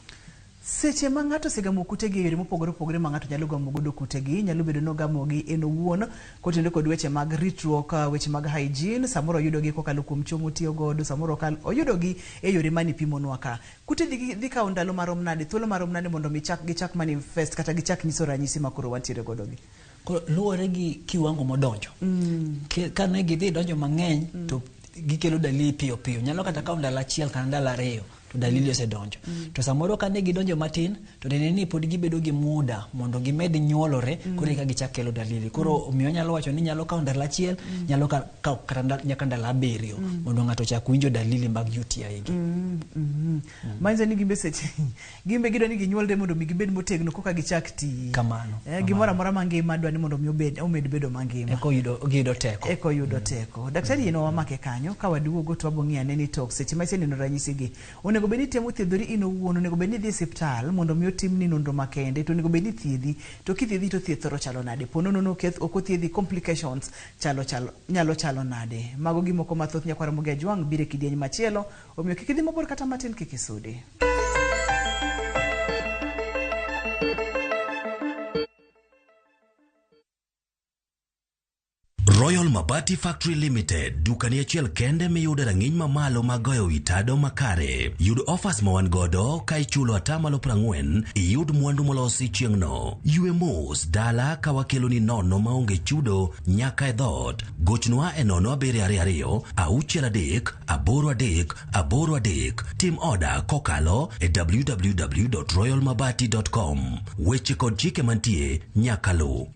Seche ma ng'ato osegamo kutegi e yore mopogore opogore ma ng'ato nyalo gamo godo kutegi, nyalo bedo ni ogamogi en owuon kotenore kod weche mag ritruok, weche mag hygiene, samoro oyudogi kokalo kuom chiemo motiyo godo, samoro oyudogi e yore mane ipimonwa ka. Kute dhi kawo ndalo marom nade, thuolo marom nade mondo mi gichak manifest kata gichak nyiso ranyisi ma koro wantiere godo gi? Koro luwore gi kiwango modonjo. Ka ne gidhi donjo mang'eny to gikelo dalili piyo piyo. Nyalo kata kawo ndalo achiel kata ndalo ariyo to dalili osedonjo. To samoro ka ne gidonjo matin to nene ni pod gibedo gi muda mondo gimed nyuolore koro eka gichak kelo dalili. Koro omiyo anyalo wacho ni nyalo kawo ndalo achiel, nyalo kawo kata nyaka ndalo 7 mondo ng'ato ochak winjo dalili mag UTI gi. Manyiso ni gimbe seche gimbe gidwa ni ginyuolre mondo mi gibed motegno koka gichak ti. Kamano. Gimoro amora mangima dwa ni mondo mi omed bedo mangima. Eko yudo teko. Eko yudo teko. Daktari yeno wamake kanyo ka waduogo to wabong'iyo ane ni to seche ma iseneno ranyisi gi onego bed ni itemo thiedhori in owuon, onego bed ni idhi e osiptal mondo mi otimni nonro makende, to onego bed ni ithiedhi, to kithiedhi to thieth thoro chalo nade, po nono ok othiedhi complications nyalo chalo nade. Mago gimoko mathoth nyakwar Ramogi Ajwang' biro e kidieny machielo, omiyo kik idhi mabor kata matin kik isudi. Royal Mabati Factory Limited, dukani achiel kende miyudo rang'iny mamalo mag goyo wi tado makare. Yud offers ma wan godo ka ichulo 40% iyud mwandu molosi chieng'no. Ywe mos dala ka wakeloni nono maonge chudo nyaka e dhoot. Gochnwa e 0722 63 83 83. Tim oda kokalo e www.royalmabati.com. Weche kod chike mantie nyaka luw.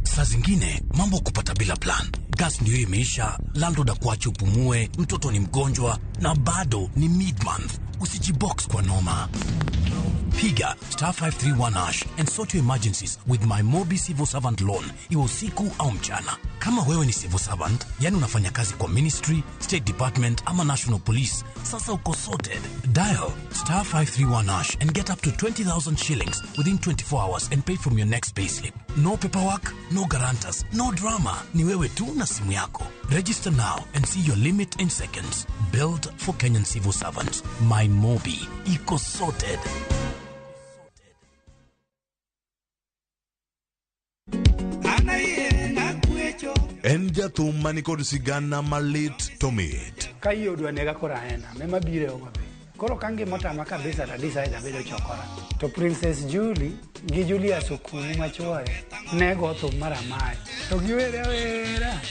Saa zingine mambo kupata bila plan. Gas ndio imeisha, landlord akuache upumue, mtoto ni mgonjwa na bado ni mid-month. Usijibox kwa noma. Piga star 531 hash and sort your emergencies with my Mobi Civil Servant Loan, iwe usiku au mchana. Kama wewe ni civil servant, yani unafanya kazi kwa ministry, state department ama national police, sasa uko sorted. Dial star 531 hash and get up to 20,000 shillings within 24 hours and pay from your next payslip. No paperwork, no guarantors, no drama. Ni wewe tu na simu yako. Register now and see your limit in seconds. Built for Kenyan civil servants. My Mobi. Iko sorted. En jathum manikod sigana malit to mit. Ka yie odwa nega koro aena, ema biro e Homa Bay. Koro ka ngima otama kabisa to decide abedo chokora. To Princess Julie gi Julius Okumu machuore ne go thum mar amaye. To giwere awera.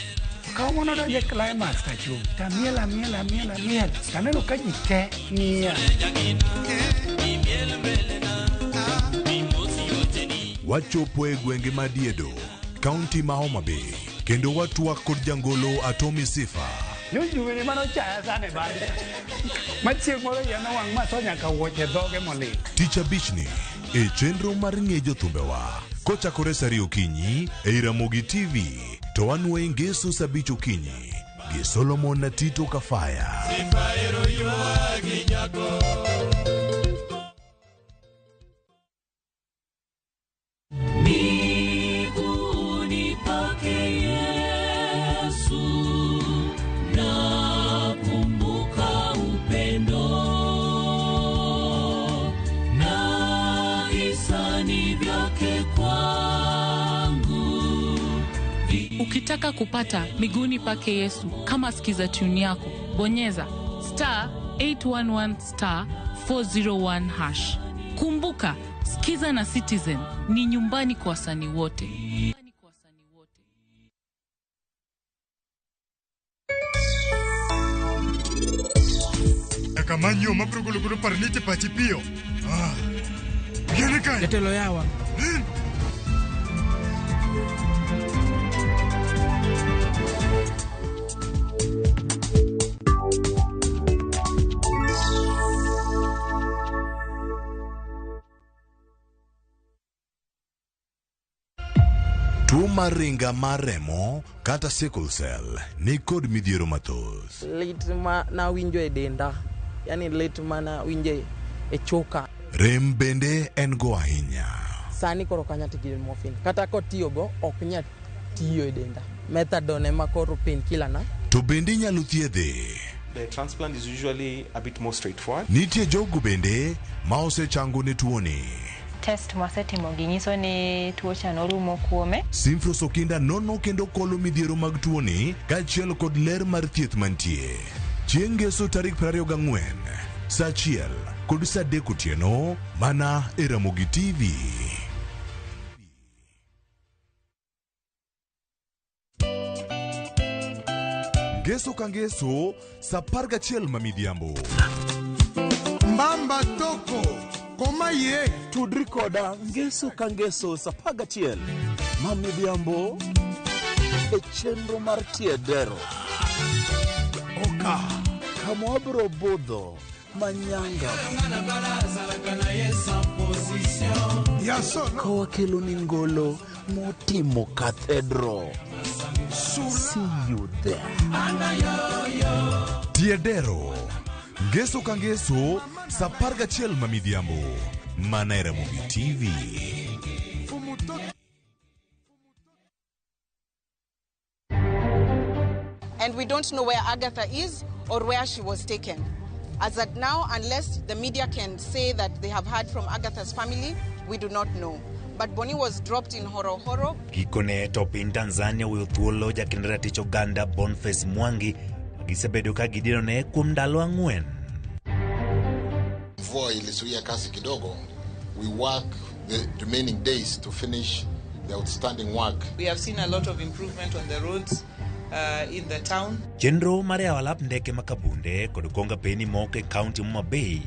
Kawuono donjo e climax tachung'. Tamiel amiel amiel amiel. Taneno ka ji te ng'iya. Wachopo e gwenge ma Diedo, kaunti ma Homa Bay, kendo watwak kod jangolo Atomi Sifa. Jojuwene manochaya sana e bade. Ma chieng' moro iya nowang' ma nyaka wuoche dhoge molil. Tich abichni e chenro mar ng'e jothumbewa kochakore saa 2 okinyi e Ramogi TV to wanwoye ngeso saa 5 okinyi gi Solomon na Tito Kafaya. Ukitaka kupata miguuni pake Yesu kama sikiza tune yako, bonyeza star 811 star 401 hash. Kumbuka, Sikiza na Citizen ni nyumbani kwa wasanii wote. Kamanyo mabro golo golo parnite pachi pio. Ah. Jatelo yawa. Tuo mar ringa mar remo kata sickle cell ni kod midhiero mathoth. Lit ma nawinjo e denda, yani lit ma nawinjo e choka. Rem bende en go ahinya. Sani koro ok anyal tiyo gi morphine. Kata kotiyogo ok nyal tiyo e denda. Methadone ema koro painkiller na. To bende inyalo thiedhe. The transplant is usually a bit more straightforward. Nitie jogo bende ma osechango ne tuoni. Test mwasetimo gi nyiso ni tuo cha norumo kuome. Simfros Okinda nono kendo kolo midhiero mag tuoni kaachiel kod ler mar thieth mantie. Chieng' Ngeso tarik 24 saa 1 kod saa 3 otieno mana e Ramogi TV. Ngeso ka ngeso saa 11 ma midhiambo. Mbamba toko koma ye tudri koda ngeso ka ngeso sa 11 ma midhiambo e chenro mar tiedero oka kama wabiro budho manyanga ka wakelo ni ngolo motimo kathedro. See you there. Tiedero ngeso ka ngeso saa 11 ma midhiambo mana e Ramogi TV. And we don't know where Agatha is or where she was taken. As at now, unless the media can say that they have heard from Agatha's family, we do not know. But Bonnie was dropped in Horohoro. Gikone to piny Tanzania oweyo thuolo jakend ratich oganda Boniface Mwangi gisebedo ka gidinone kuom ndalo 4. Mvua ilizuia kasi kidogo. We work the remaining days to finish the outstanding work. We have seen a lot of improvement on the roads in the town. Chenro mar yawo alap ndeke ma Kabunde kod konga peni moko e kaunti ma Homa Bay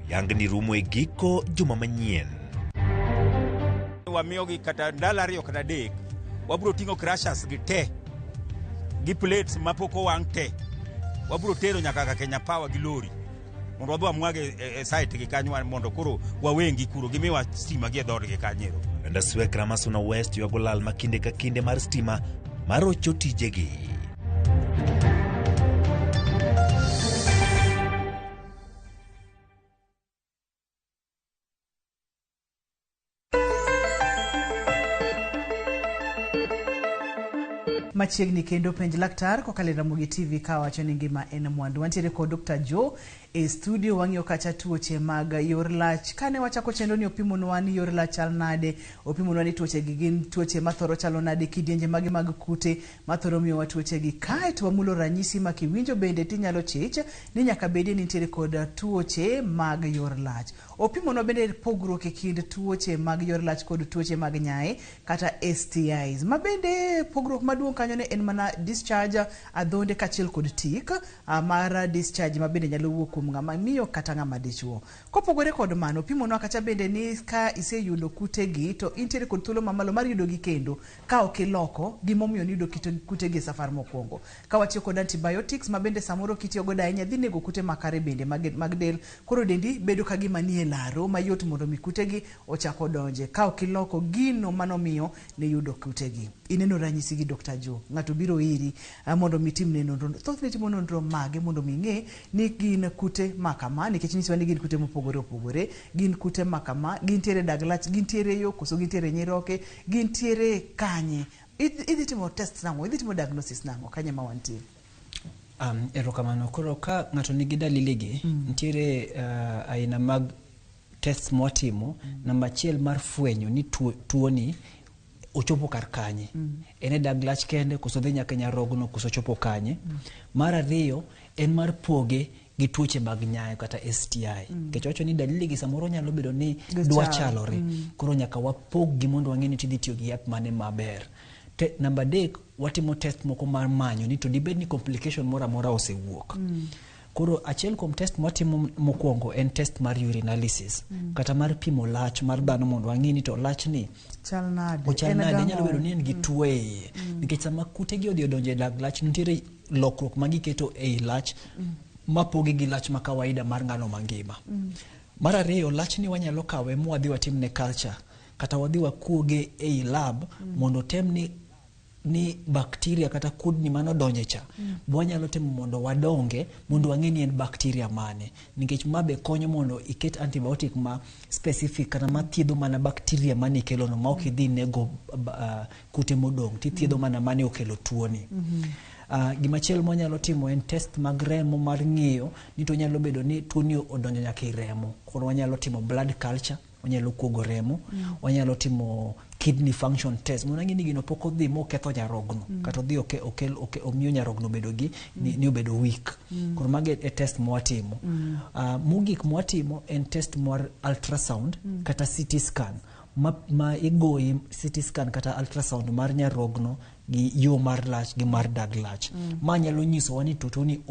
oyang ni rumo e giko juma manyien. Wamiyogi kata ndalo 2 kata 3 wabiro ting'o crushers gi te gi plates mapok owang' te wabiro tero nyaka ka Kenya Power gi lori mondo wadhi wamwage e site gi kanyo mondo koro wawengi kuro gimiwa stima gi e dhoodgi kanyero. Oganda Swekra ma Suna West ywago lal ma kinde ka kinde mar stima marocho tijegi. Machiegni kendo penj laktar kokalo e Ramogi TV ka wacho ni ngima en mwandu. Wantiere kod Dr. Joe e studio wang'iyo kacha tuoche mag yor lach. Kane wachako chenro ni opimonwa ni yor lach chal nade, opimonwa ni tuoche gi gin tuoche mathoro chalo nade, kidienje mage mag kute mathoro miyowa tuoche gi. Kae to wamulo ranyisi ma kiwinjo bende tinyalo chich ni nyaka bedie ni nitiere kod tuoche mag yor lach. Opimonwa bende pogruok e kind tuoche mag yor lach kod tuoche mag nyae kata STIs. Ma bende pogruok maduong' kanyo ne en mana discharge adhonde kaachiel kod tik mar discharge ma bende nyalo wuok kuom ng'ama miyo kata ng'ama dichuo. Kopogore kod mano, opimonwa kacha bende ni ka iseyudo kutegi to intiere kod thuolo mamalo mar yudogi kendo ka ok iloko gimomiyo niyudo kutegi e safar mokwongo. Ka watiyo kod antibiotics ma bende samoro kitiyo godo ahinya dhi nego kute makare bende mag del, koro dendi bedo ka gima nie laro mayot mondo mi kutegi ochak odonje ka ok iloko gino manomiyo niyudo kutegi. Ineno ranyisi gi Dr. Joe, ng'ato biro iri mondo mi timne nonro. Thothne timo nonro mage mondo mi ng'e ni gin kute makama, nikech nyisowa ni gin kute mopogore opogore, gin kute makama, gintiere dag lach, gintiere yo koso gintiere nyiroke, gintiere kanye. Idhi timo test nang'o, idhi timo diagnosis nang'o, kanye ma wantie? Erokamano. Koro ka ng'ato nigi dalili gi, nitiere aina mag tests mwatimo. Namba achiel mar fwenyo ni tuoni ochopo kar kanye. En e dag lach kende koso dhi nyaka nyarogno koso chopo kanye. Mar ariyo en mar poge gi tuoche mag nyayo kata STI. Nikech wacho ni dalili gi samoro nyalo bedo ni dwa chalore. Koro nyaka wapog gi mondo wang'e ni tidhi tiyo gi yath mane maber. Namba 3 watimo test moko mar manyo ni to dibed ni complication moro amora osewuok. Koro achiel kuom test mwatimo mokwongo en test mar urinalysis kata mar pimo lach mar dhano mondo wang'e ni to lach ni chal nade, ochal nade, nyalo bedo ni en gi tuo e iye. Nikech sama kutegi odhi odonjo e dag lach nitiere lokruok ma giketo ei lach mapoge gi lach ma kawaida mar ng'ano mangima. Mar ariyo, lach ni wanyalo kawe mwadhi watimne culture kata wadhi wakuoge ei lab mondo tem ni bakteria kata kudni manodonje cha wanyalo temo mondo wadonge mondo wang'e ni en bakteria mane, nikech ma be konyo mondo iket antibiotic ma specific kata mathiedho mana bakteria mane ikelono ma ok idhi nego kute modong' tithiedho mana mane okelo tuoni. Gimachielo mwanyalo timo en test mag remo mar ng'iyo ni to nyalo bedo ni tuoni odonjo nyaka e remo. Koro wanyalo timo blood culture, wanyalo kuogo remo, wanyalo timo kidney function test mondo wang'e ni gino pok odhi moketho nyarogno kata odhi omiyo nyarogno obedo gi ni obedo weak. Koro mago e test mwatimo. Mogik mwatimo en test mar ultrasound kata CT scan ma igoyi CT scan kata ultrasound mar nyarogno gi yo mar lach gi mar dag lach. Ma nyalo nyisowa ni to tuoni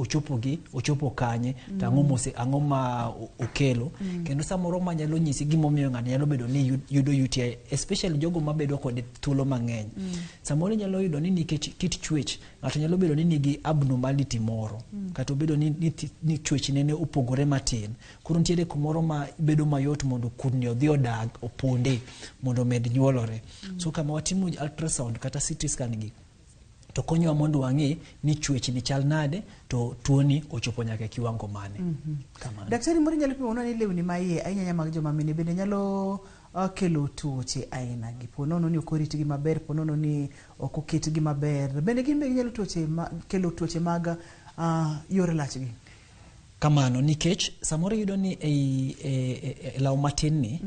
ochopo kanye to ang'o ma okelo. Kendo samoro ma nyalo nyisi gimomiyo ng'ato nyalo bedo ni yudo UTI, especially jogo mabedo kod thuolo mang'eny. Samoro inyalo yudo ni nikech kit chwech ng'ato nyalo bedo ni nigi abnormality moro kata obedo ni chwechne ne opogore matin. Koro nitiere kumoro ma bedo mayot mondo kudni odhi odag oponde mondo omed nyuolore. So kama watimo ultrasound kata CT scan gi to konyowa mondo wang'e ni chwech ni chal nade to tuoni ochopo nyaka e kiwango mane. Kamano. Daktari moro nyalo pimonwa ni lewni ma iye ahinya mag joma mine bende nyalo kelo tuoche aina gi, po nono ni ok oritgi maber, po nono ni ok oketgi maber, bende gin be ginyalo kelo tuoche mag yor lachgi. Kamano, nikech samoro iyudo ni e law matin ni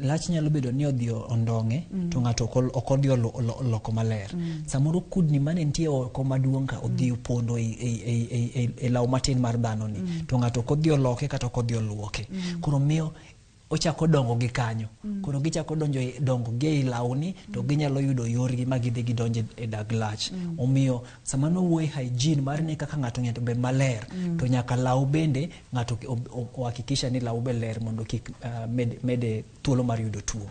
lach nyalo bedo ni odhi ondong'e to ng'ato ok odhi oloko maler. Samoro kudni mane nitie oko maduong' ka odhi opondo e law matin mar dhano ni to ng'ato ok odhi oloke kata ok odhi oluoke. Koro miyo ochako dongo gi kanyo. Koro gichako dongo gi ei lawni to ginyalo yudo yorgi ma gidhi gidonje e dag lach. Omiyo sama nowuoye hygiene mar ni kaka ng'ato ng'eto be maler to nyaka law bende ng'ato ohakikisha ni law be ler mondo kik mede thuolo mar yudo tuo.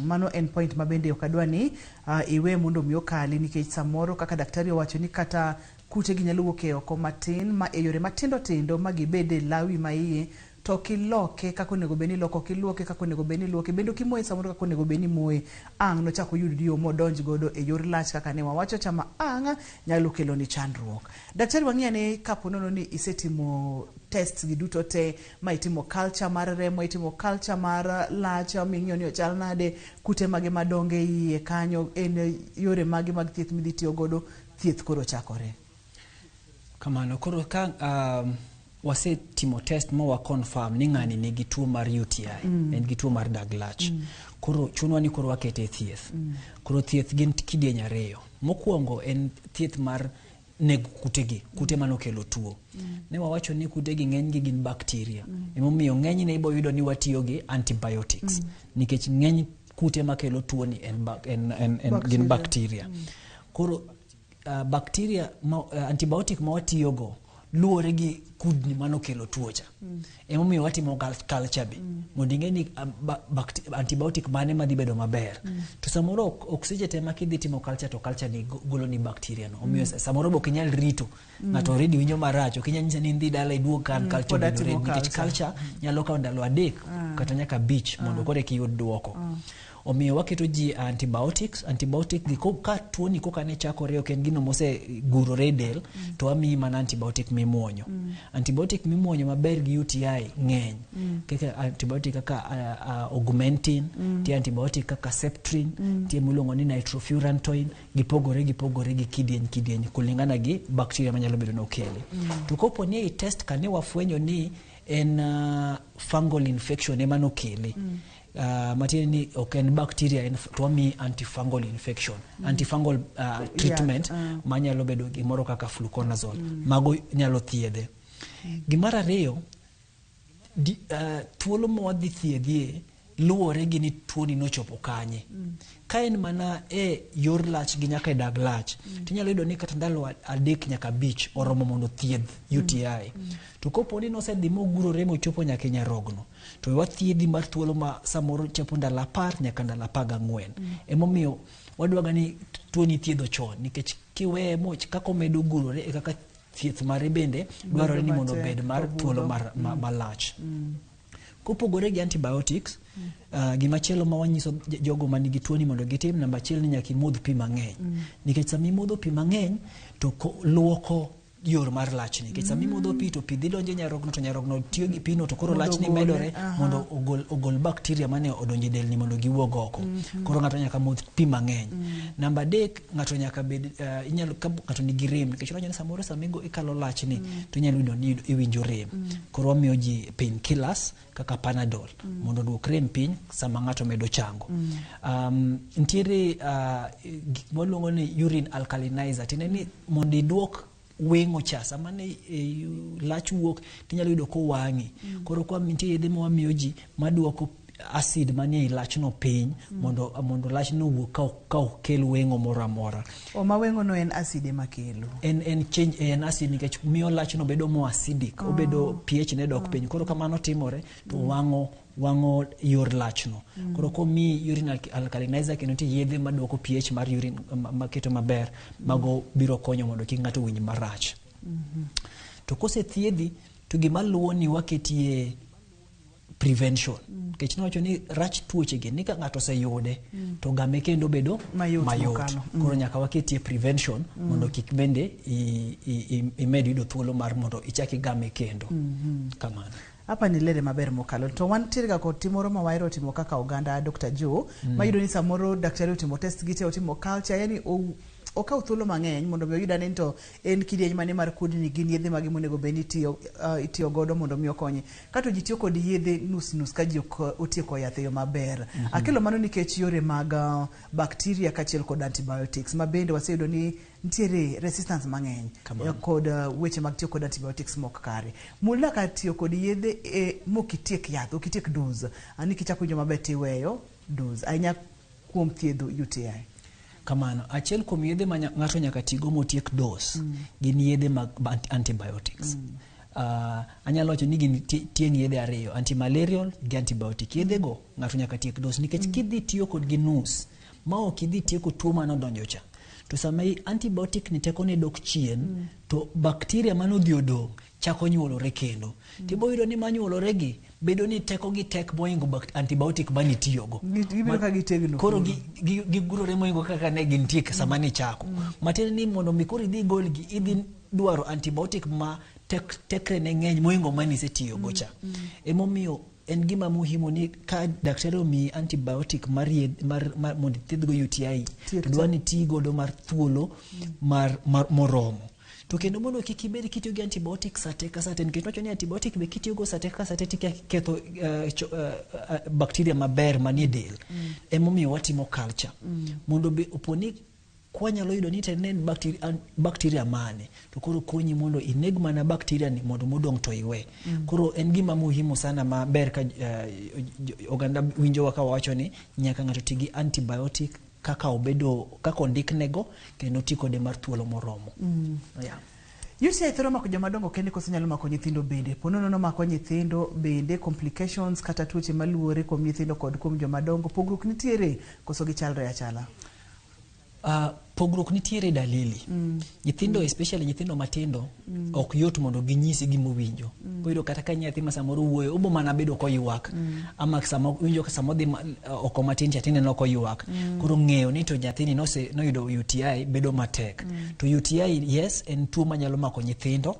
Mano en point ma bende ok adwa ni iwe mondo mi okali, nikech samoro kaka daktari owacho ni kata kute gi nyalo wuok e oko matin ma e yore matindo tindo ma gibed e lawi ma iye to kiloke kaka onego bed ni iloko, kiluoke kaka onego bed ni iluoke, bende kimoye samoro kaka onego bed ni imoye, ang' nochak oyud yo modonj godo e yor lach kaka ne wawacho cha ma ang' nyalo kelo ni chandruok. Daktari, wang'iyo ni kapo nono ni isetimo tests gi duto te, ma itimo culture mar remo, itimo culture mar lach, ming'iyo ni ochal nade, kute mage madongo e iye kanyo, en yore mage mag thieth midhi tiyo godo, thieth koro chakore. Kamano, koro ka wasetimo test ma wa confirm ni ng'ani nigi tuo mar UTI, en gi tuo mar dag lach. Koro chunwa ni koro wakete e thieth. Koro thieth gin kidieny ariyo. Mokwongo en thieth mar nego kutegi, kute manokelo tuo. Ne wawacho ni kutegi ng'enygi gin bakteria. Emomiyo ng'enyne ibo yudo ni watiyo gi antibiotics. Nikech ng'eny kute makelo tuo ni en gin bakteria. Koro bakteria antibiotic ma watiyogo luwore gi kudni manokelo tuo cha. Emomiyo watimo culture be. Mondo ing'e ni antibiotic mane madhi bedo maber. To samoro ok seche te ma kidhi timo culture to culture ni golo ni bakteria no. Omiyo samoro be ok inyal rito. Ng'ato already winjo marach, ok inyal nyise ni idhi dala iduog ka culture obedo ready. Nikech culture nyalo kawo ndalo 3 kata nyaka 5 mondo koro eka iyud duoko. Omiyo waketo ji antibiotics, antibiotic gi ka tuoni koka ne chakore ok en gino mosegurore e del, to wamiyi mana antibiotic mimuonyo. Antibiotic mimuonyo maber gi UTI ng'eny. Kaka antibiotic kaka Augmentin, nitie antibiotic kaka Septrin, nitie miluongo ni nitrofurantoin, gipogore gi kidieny kidieny kulingana gi bakteria manyalo bedo ni okele. To kopo ni ei test ka ne wafwenyo ni en fungal infection ema nokele, matiende ni ok en bacteria, en to wamiyi antifungal infection, antifungal treatment manyalo bedo gimoro kaka fluconazole. Mago nyalo thiedhe. Gimar ariyo, thuolo ma wadhi thiedhie luwore gi ni tuoni nochopo kanye. Ka en mana e yor lach gi nyaka e dag lach, tinyalo yudo ni kata ndalo 3 nyaka 5 oromo mondo thiedh UTI. To kopo ni nosedhi mogurore mochopo nyaka e nyarogno, to wathiedhi mar thuolo ma samoro chopo ndalo 10 nyaka ndalo 14. Emomiyo wadwaga ni tuoni thiedho chon, nikech kiweye moch kaka omedo gurore e kaka thieth mare bende dwarore ni mondo obed mar thuolo malach. Kopogore gi antibiotics, gimachielo ma wanyiso jogo manigi tuoni mondo gitim, namba achiel ni nyaka imodh pi mang'eny. Nikech sama imodho pi mang'eny to luoko yor mar lachni. Nikech sama imodho pi to pi dhi donjo e nyarogno to nyarogno tiyo gi pino to koro Mondo lachni ogole, medore mondo ogol bacteria mane odonjo e delni mondo giwuog oko. Koro ng'ato nyaka modh pi mang'eny. Namba adek, ng'ato nyaka bed, inyalo, ka ng'ato nigi rem, nikech iwacho ni samoro sama ikalo lachni, to inyalo yudo ni iwinjo rem. Koro wamiyo ji painkillers kaka Panadol mondo oduok rem piny sama ng'ato medo chango. Nitiere gik mwaluongo ni urine alkalinizer, tiende ni mondo iduok weng'o cha sama ne lach wuok tinyalo yudo kowang'i. Koro kwa nitie yedhe ma wamiyo ji maduoko acid manie i lachno piny mondo lachno owuog ka ok kel weng'o moro amora. O ma weng'o no en acid ema kelo. En change, en acid nikech miyo lachno bedo more acidic, obedo pH ne dok piny. Koro kamano timore to wang'o yor lachno. Koro komiyi urine alkalinizer kendo nitie yedhe maduoko pH mar urine maketo maber, mago biro konyo mondo kik ng'ato winj marach. To kosethiedhi to gima luwo ni waketie prevention. Nikech nowacho ni rach tuoche gi ni ka ng'ato oseyude to game kendo bedo Mayot mayot. mokalo. Koro nyaka waketie prevention mondo kik bende imed yudo thuolo mar mondo ichak igame kendo. Kamano. Hapa ni lere maber mokalo. To wantiere ga kod tim moro ma wahero timo kaka oganda Dr. Joe, mayudo ni samoro daktari otimo test gi te, otimo culture, yani okawo thuolo mang'eny mondo mi oyud ane ni to en kidieny mane mar kudni gin yedhe mage monego bed ni itiyo godo mondo mi okonye. Kato ji tiyo kod yedhe nus nus ka ji ok otieko yath e yo maber. Akelo mano nikech yore mag bacteria kaachiel kod antibiotics ma bende waseyudo ni nitiere resistance mang'eny kod weche mag tiyo kod antibiotics mok kare. Mulna kar tiyo kod yedhe mok itiek yath, ok itiek dose. Ani kichako winjo maber tiweyo dose. Ahinya kuom thiedho UTI. Kamano, achiel kuom yedhe ma ng'ato nyaka tigo motiek dose gin yedhe mag antibiotics. Anyalo wacho ni gin tieng' yedhe ariyo, antimalarial gi antibiotic. Yedhe go ng'ato nyaka tiek dose nikech kidhi tiyo kodgi nus ma ok idhi tieko tuo manodonjo cha, to sama antibiotic ni tekone dok chien, to bacteria manodhi odong' chako nyuolore kendo. Tibo yudo ni manyuolore gi bedo ni teko gi tek mohingo antibiotic manitiyogo. Gibiro ka gitegno. Koro gigurore mohingo kaka ne gintie sama nichako. Matiende ni mondo mi koro idhi igolgi, idhi dwaro antibiotic ma tekre ne ng'eny mohingo manisetiyogo cha. Emomiyo en gima muhimu ni ka daktari omiyi antibiotic mar yedh, mar, mar, mondo ithiedhgo UTI, Tiek to dwa te. ni tii godo mar thuolo mar moromo. To kendo mondo kik ibed kitiyo gi antibiotic sa te ka sa te, nikech wacho ni antibiotic be kitiyo go sa te ka sa te tiketho bacteria maber manie del. Emomiyo watimo culture. Mondo be opo ni kwanyalo yudo ni to ne en bacteria mane, to koro konyi mondo ineg mana bacteria ni mondo modong' to iwe. Koro en gima muhimu sana ma ber ka oganda winjowa ka wawacho ni nyaka ng'ato ti gi antibiotic kaka obedo, kaka ondiknego, kendo ti kode mar thuolo moromo. UTI thoro mako joma dongo kende koso nyalo mako nyithindo bende? Po nono nomako nyithindo bende, complications kata tuoche maluore kuom nyithindo kod kuom joma dongo, pogruok nitiere koso gichalre achala? Pogruok nitiere dalili. Nyithindo, especially nyithindo matindo, ok yot mondo ginyisi gima owinjo. Oyudo kata ka nyathi ma samoro wuoyo, obo mana bedo koywak. Ama sama owinjo ka sama odhi oko matin cha tineno koywak. Koro ng'eyo ni to nyathini noyudo UTI bedo matek. To UTI, yes, en tuo manyalo mako nyithindo.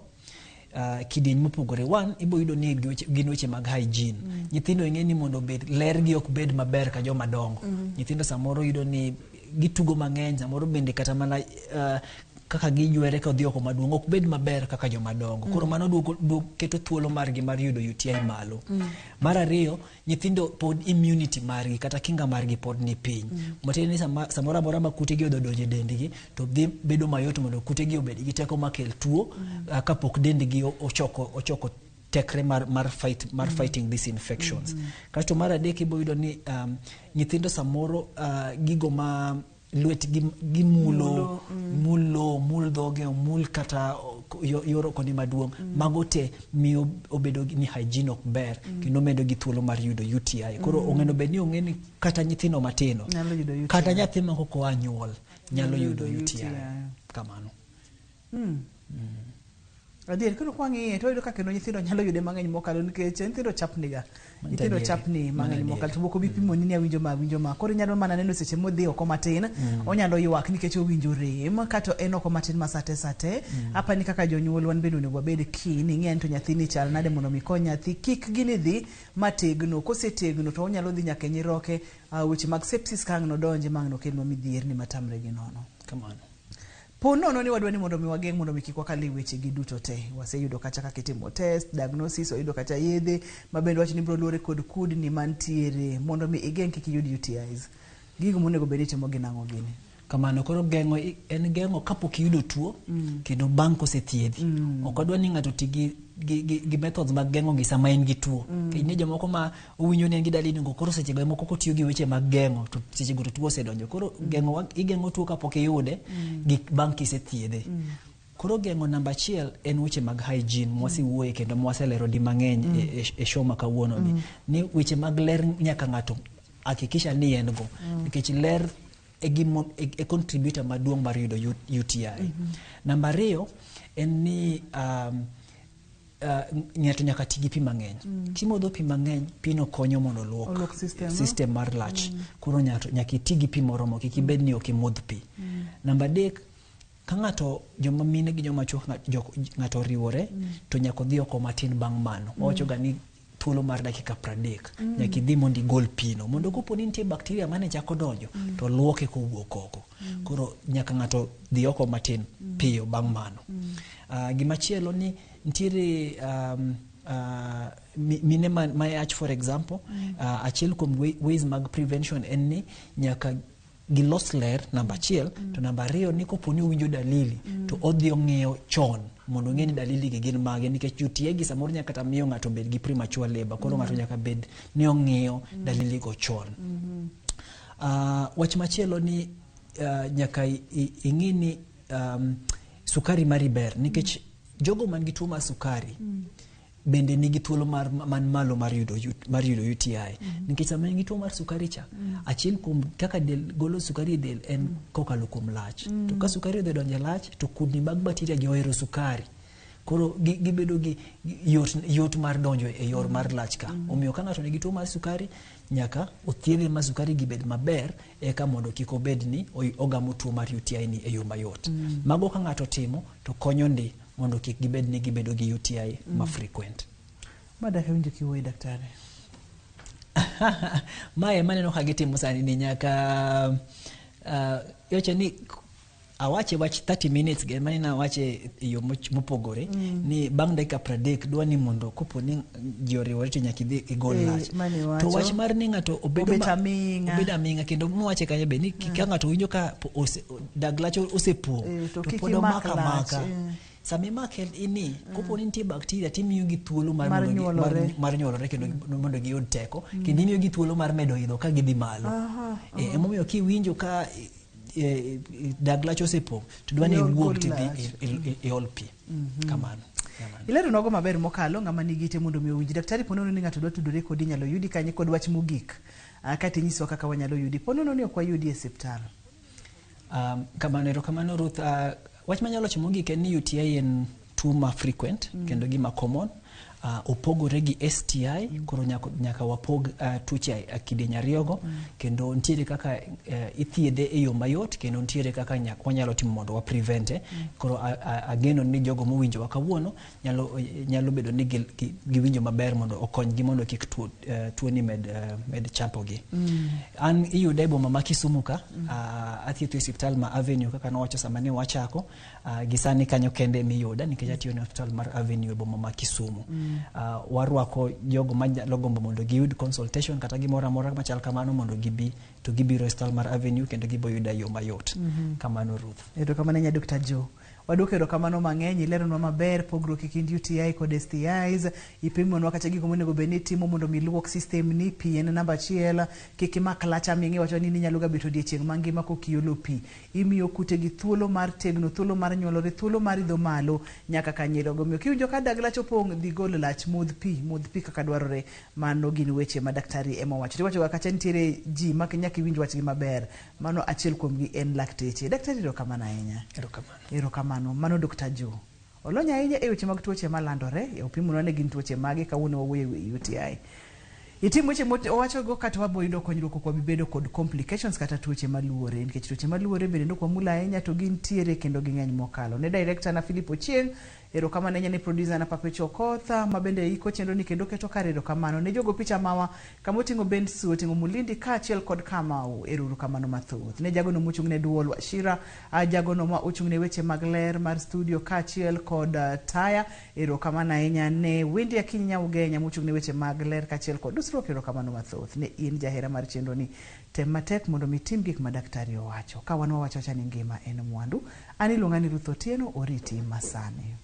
Kidieny mopogore. One, ibo yudo ni gin weche mag hygiene. Nyithindo ing'e ni mondo obed ler gi ok bed maber ka joma dongo. Nyithindo samoro yudo ni gitugo mang'eny, samoro bende kata mana kaka giywere ka odhi oko maduong' ok bed maber kaka joma dongo. Koro mano keto thuolo margi mar yudo UTI malo. Mar ariyo, nyithindo pod immunity margi kata kinga margi pod ni piny. Matiende ni samoro amora ma kutegi odhi donjo e dendgi, to dhi bedo mayot mondo kutegi obed gi teko makel tuo, kapok dendgi ochoko tekre mar fight, mar fighting these infections. Kasto mar adek ibo yudo ni nyithindo samoro gigo ma lwetgi gimulo, Mulo, mulo, mul dhoge, omul kata yor oko ni maduong'. Mago te miyo obedo ni hygiene ok ber, kendo medo gi thuolo mar yudo UTI. Koro onego bed ni ong'e ni kata nyithindo matindo, Nyalo yudo UTI. kata nyathi ma kok oa nyuol nyalo Nyalo yudo yudo UTI. UTI. Kamano. Adier, kendo kwang'iye to wayudo ka kendo nyithindo nyalo yude mang'eny mokalo nikech nyithindo chapniga. Nyithindo chapni mang'eny mokalo to moko bi pimoni ni awinjo ma awinjo ma. Koro inyalo mana neno seche modhi oko matin, onyalo ywak nikech owinjo rem kata en oko matin ma sate sate. Apani kaka jonyuol wan bende onego wabed keen ing'e ni to nyathini chal nade mondo mi kony nyathi kik gini dhi mategno. Kosetegno to onyalo dhi nyaka e nyiroke, weche mag sepsis ka ang' nodonje ma ang' nokelnwa midhierni matamre gi nono. Kamano. Po nono ni wadwa ni mondo mi wageng' mondo mi kik wakal e weche gi duto te. Waseyudo kacha kaka itimo test, diagnosis, wayudo kacha yedhe ma bende wacho ni biro luwore kod kudni mantiere mondo mi igeng' kik iyud UTIs. Gigo monego bed ni itimo gin ang'o gini? Kamano koro geng'o en geng'o kapok iyudo tuo kendo bang' kosethiedhi. Ok wadwa ni ng'ato oti gi methods mag geng'o gi sama en gi tuo. Nikech nitie jomoko ma owinjo ni en gi dalili go koro seche go ema koko tiyo gi weche mag geng'o to seche go to tuo osedonjo. Koro geng'o igeng'o tuo kapok iyude gi bang' kisethiedhe. Koro geng'o namba achiel en weche mag hygiene mwasewuoye kendo mwaselero di mang'eny e show ma kawuono ni. Ni weche mag ler nyaka ng'ato hakikisha ni en go. Nikech ler e gimo, e contributor maduong' mar yudo UTI. Namba ariyo en ni ng'ato nyaka ti gi pi mang'eny. Kimodho pi mang'eny, pino konyo mondo oluok system, system mar lach. Koro nyaka iti gi pi moromo, kik ibed ni ok imodh pi. Namba adek, ka ng'ato joma mine gi joma chuo ng'ato oriwore, to nyaka odhi oko matin bang' mano. Wawacho ga ni thuolo mar dakika 30 nyaka idhi mondo igol pino mondo kopo ni nitie bacteria mane chako donjo to luoke kowuok oko. Koro nyaka ng'ato dhi oko matin piyo bang' mano. Gimachielo ni nitiere mine ma yach for example, achiel kuom ways mag prevention en ni nyaka gilos ler namba achiel, to namba ariyo ni kopo ni owinjo dalili to odhi ong'iyo chon mondo ong'e ni dalili gi gin mage, nikech UTI gi samoro nyaka kata miyo ng'ato bed gi premature labor. Koro ng'ato nyaka bed ni ong'iyo dalili go chon. Wach machielo ni nyaka ing'i ni sukari mari ber, nikech jogo man gi tuo mar sukari bende nigi thuolo man malo mar yudo UTI. Nikech sama in gi tuo mar sukari cha, achiel kuom kaka del golo sukari e del en kokalo kuom lach. To ka sukari odhi donjo e lach, to kudni mag bacteria gi ohero sukari. Koro gibedo gi yot mar donjo e yor mar lach ka. Omiyo ka ng'ato nigi tuo mar sukari, nyaka othiedhe ma sukari gi bed maber, eka mondo kik obed ni ogamo tuo mar UTI ni e yo mayot. Mago ka ng'ato timo, to konyo ndi mondo kik gibed ni gibedo gi UTI ma frequent. Madaka winjo kiwuoyo daktari. Mae maneno ka gitimo sani ni nyaka iwacho ni awache wach 30 minutes ge mane nawache e yo mopogore ni bang' dakika 30 dwa ni mondo kopo ni ji oriwore to nyaka idhi igol lach. To wach mar ni ng'ato obedo obet aming'a kendo mwache kanyo be ni ka ng'ato winjo ka dag lach osepong' to pod omaka maka. Sama imake ini, kopo ni nitie bacteria timiyo gi thuolo mar nyuolore kendo mondo giyud teko, kendo imiyo gi thuolo mar medo idho ka gidhi malo. Emomiyo kiwinjo ka dag lach osepong' to dwa ni iwuog tidhi iol pi. Kamano. Ilero nogo maber mokalo ng'ama nigi ite mondo mi owinj. Daktari, po nono ni ng'ato dwa tudore kodi inyalo yudi kanye kod wach mogik? Kata inyiswa kaka wanyalo yudi. Po nono ni ok wayudi e osiptal. Kamano, erokamano Ruth. Wach manyalo wacho mogik en ni UTI en tuo ma frequent kendo gima common. Opogore gi STI, koro nyaka wapog tuoche kidieny ariyogo, kendo nitiere kaka ithiedhe e yo mayot, kendo nitiere kaka wanyalo timo mondo wa prevente. Koro ageno ni jogo mowinjowa kawuono nyalo bedo ni giwinjo maber mondo okonygi mondo kik tuo ni med chapogi. An iyuda e boma ma Kisumu ka, athietho e osiptal ma Avenue kaka nowacho sama ne wachako, gi sani kanyo kende miyuda nikech atiyo ne osiptal mar Avenue e boma ma Kisumu. Warwako jogo manyalo gombo mondo giyud consultation kata gimoro amora machal kamano mondo gibi to gibiro e osiptal mar Avenue kendo gibo yuda e yo mayot. Kamano Ruth. Erokamano ahinya Dr. Joe. Waduoko erokamano mang'eny, ileronwa maber pogruok e kind UTI kod STIs, ipimonwa kata gigo monego bed ni itimo mondo mi iluok system ni, pi en namba achiel, kik imak lach aming'a iwacho ni inyalo ga bet odiechieng' mangima kok iolo pi. Imiyo kute gi thuolo mar tegno, thuolo mar nyuolore, thuolo mar idho malo nyaka kanyirogo. Omiyo kiwinjo ka dag lach opong', dhi gol lach, modh pi kaka dwarore. Mano gin weche ma daktari ema owacho. Tiwacho ga kacha nitiere ji ma nyaka iwinj wachgi maber. Mano achiel kuomgi en lakteche. Daktari, erokamano ahinya. Erokamano. Erokamano. Mano Dr. Joe. Olony ahinya e weche mag tuoche malandore, e opimonwa ni gin tuoche mage kawuono wawuoyo e wi UTI. Itim weche owachogo kata wabo yudo konyruok ok wabi bedo kod complications kata tuoche maluore nikech tuoche maluore bende nok wamulo ahinya to gintiere kendo ging'eny mokalo. Ne director na Philip Ochieng, erokamano ahinya ne producer na Papecho Okotha ma bende iko chenro ni kendo keto kare erokamano. Ne jogo picha mawa kama oting'o Bensu, oting'o Mulindi kaachiel kod Kamau, ero uru kamano mathoth. Ne jagono mochung' ne duol Wachira, jagono ma ochung' ne weche mag ler mar studio kaachiel kod taya, erokamano ahinya ne Wendy Akinyi Nyaugenya mochung' ne weche mag ler kaachiel kod dusruok, erokamano mathoth. Ne in jahera mar chenro ni, tem matek mondo mi itim gik ma daktari owacho. Ka wan wawacho awacha ni ngima en mwandu. An iluonga ni Ruth Otieno, oriti masani.